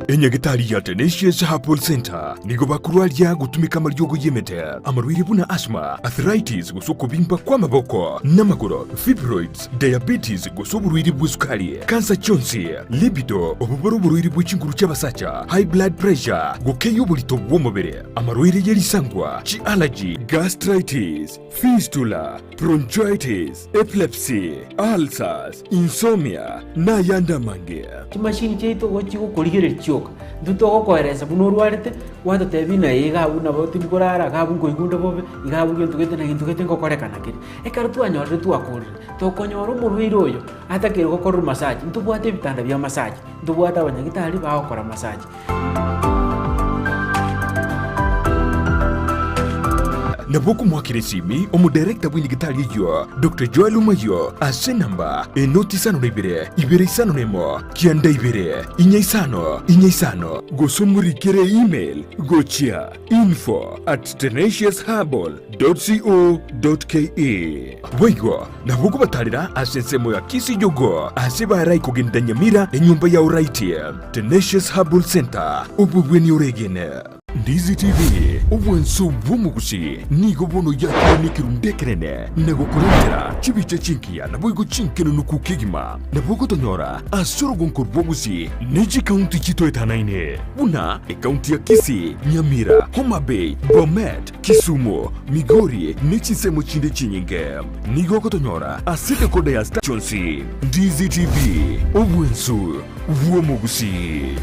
Enyagitari ya Tenacious Herbal Centre nigo bakorwaria gotumeka amariogo y'emete, amarwaire buna asthma, arthritis gose okobimba kw'amaboko n'amagoro, fibroids, diabetes gose oborwaire bw'esukari, kansa chionsi, libido, obobore oborwaire bwe chinguru chi'abasacha, high blood pressure, gokeyia oborito bw'omobere, amarwaire ye risangwa, chi'allergy, gastritis, fistula, bronchitis, epilepsy, ulcers, insomnia, na ayande amange. Chimashini chiaito igo chigokorigereria chioka, intwe togokoeresa buna orwarete, gwatotebia ng'a ee iga abwo nabo tindi korara, iga abwo nkoigwa onde bobe, iga abwo gento gete na gento gete ngokorekana kere. Ekero twanyorire twakorire, tokonyora omorwaire oyo atakeire gokorerwa massage, ntobwate ebitanda bia massage, ntobwate abanyagitari bagokora massage. Nabo okomoakera esimi omodirector bw'enyagitari eyio, Doctor Joel Omayio, ase enamba enoti isano na ibere, ibere isano na emo, kianda ibere, inya isano, inya isano, gose omorikere email gochia info at tenaciousherbal dot co dot ke. Boigo nabo okobatarera ase ensemo ya Kisii-Jogoo ase barai kogenda Nyamira enyomba ya Oraiti, Tenacious Herbal Centre, obobweni oregene. Ndizi TV, obwanso bw'omogusi, nigo bono yakire nekerundu ekenene na gokorentera chibicha chingiya naboigo chinkenunuku kegima. Nabo ogotonyora ase orogonko rw'obosie ne chikaunti chitoetanaine buna ekaunti ya Kisii, Nyamira, Homa Bay, Bomet, Kisumu, Migori ne chinsemo chinde chinyinge. Nigo ogotonyora ase decoder ya Star chionsi. Ndizi TV, obwensu bw'omogusii.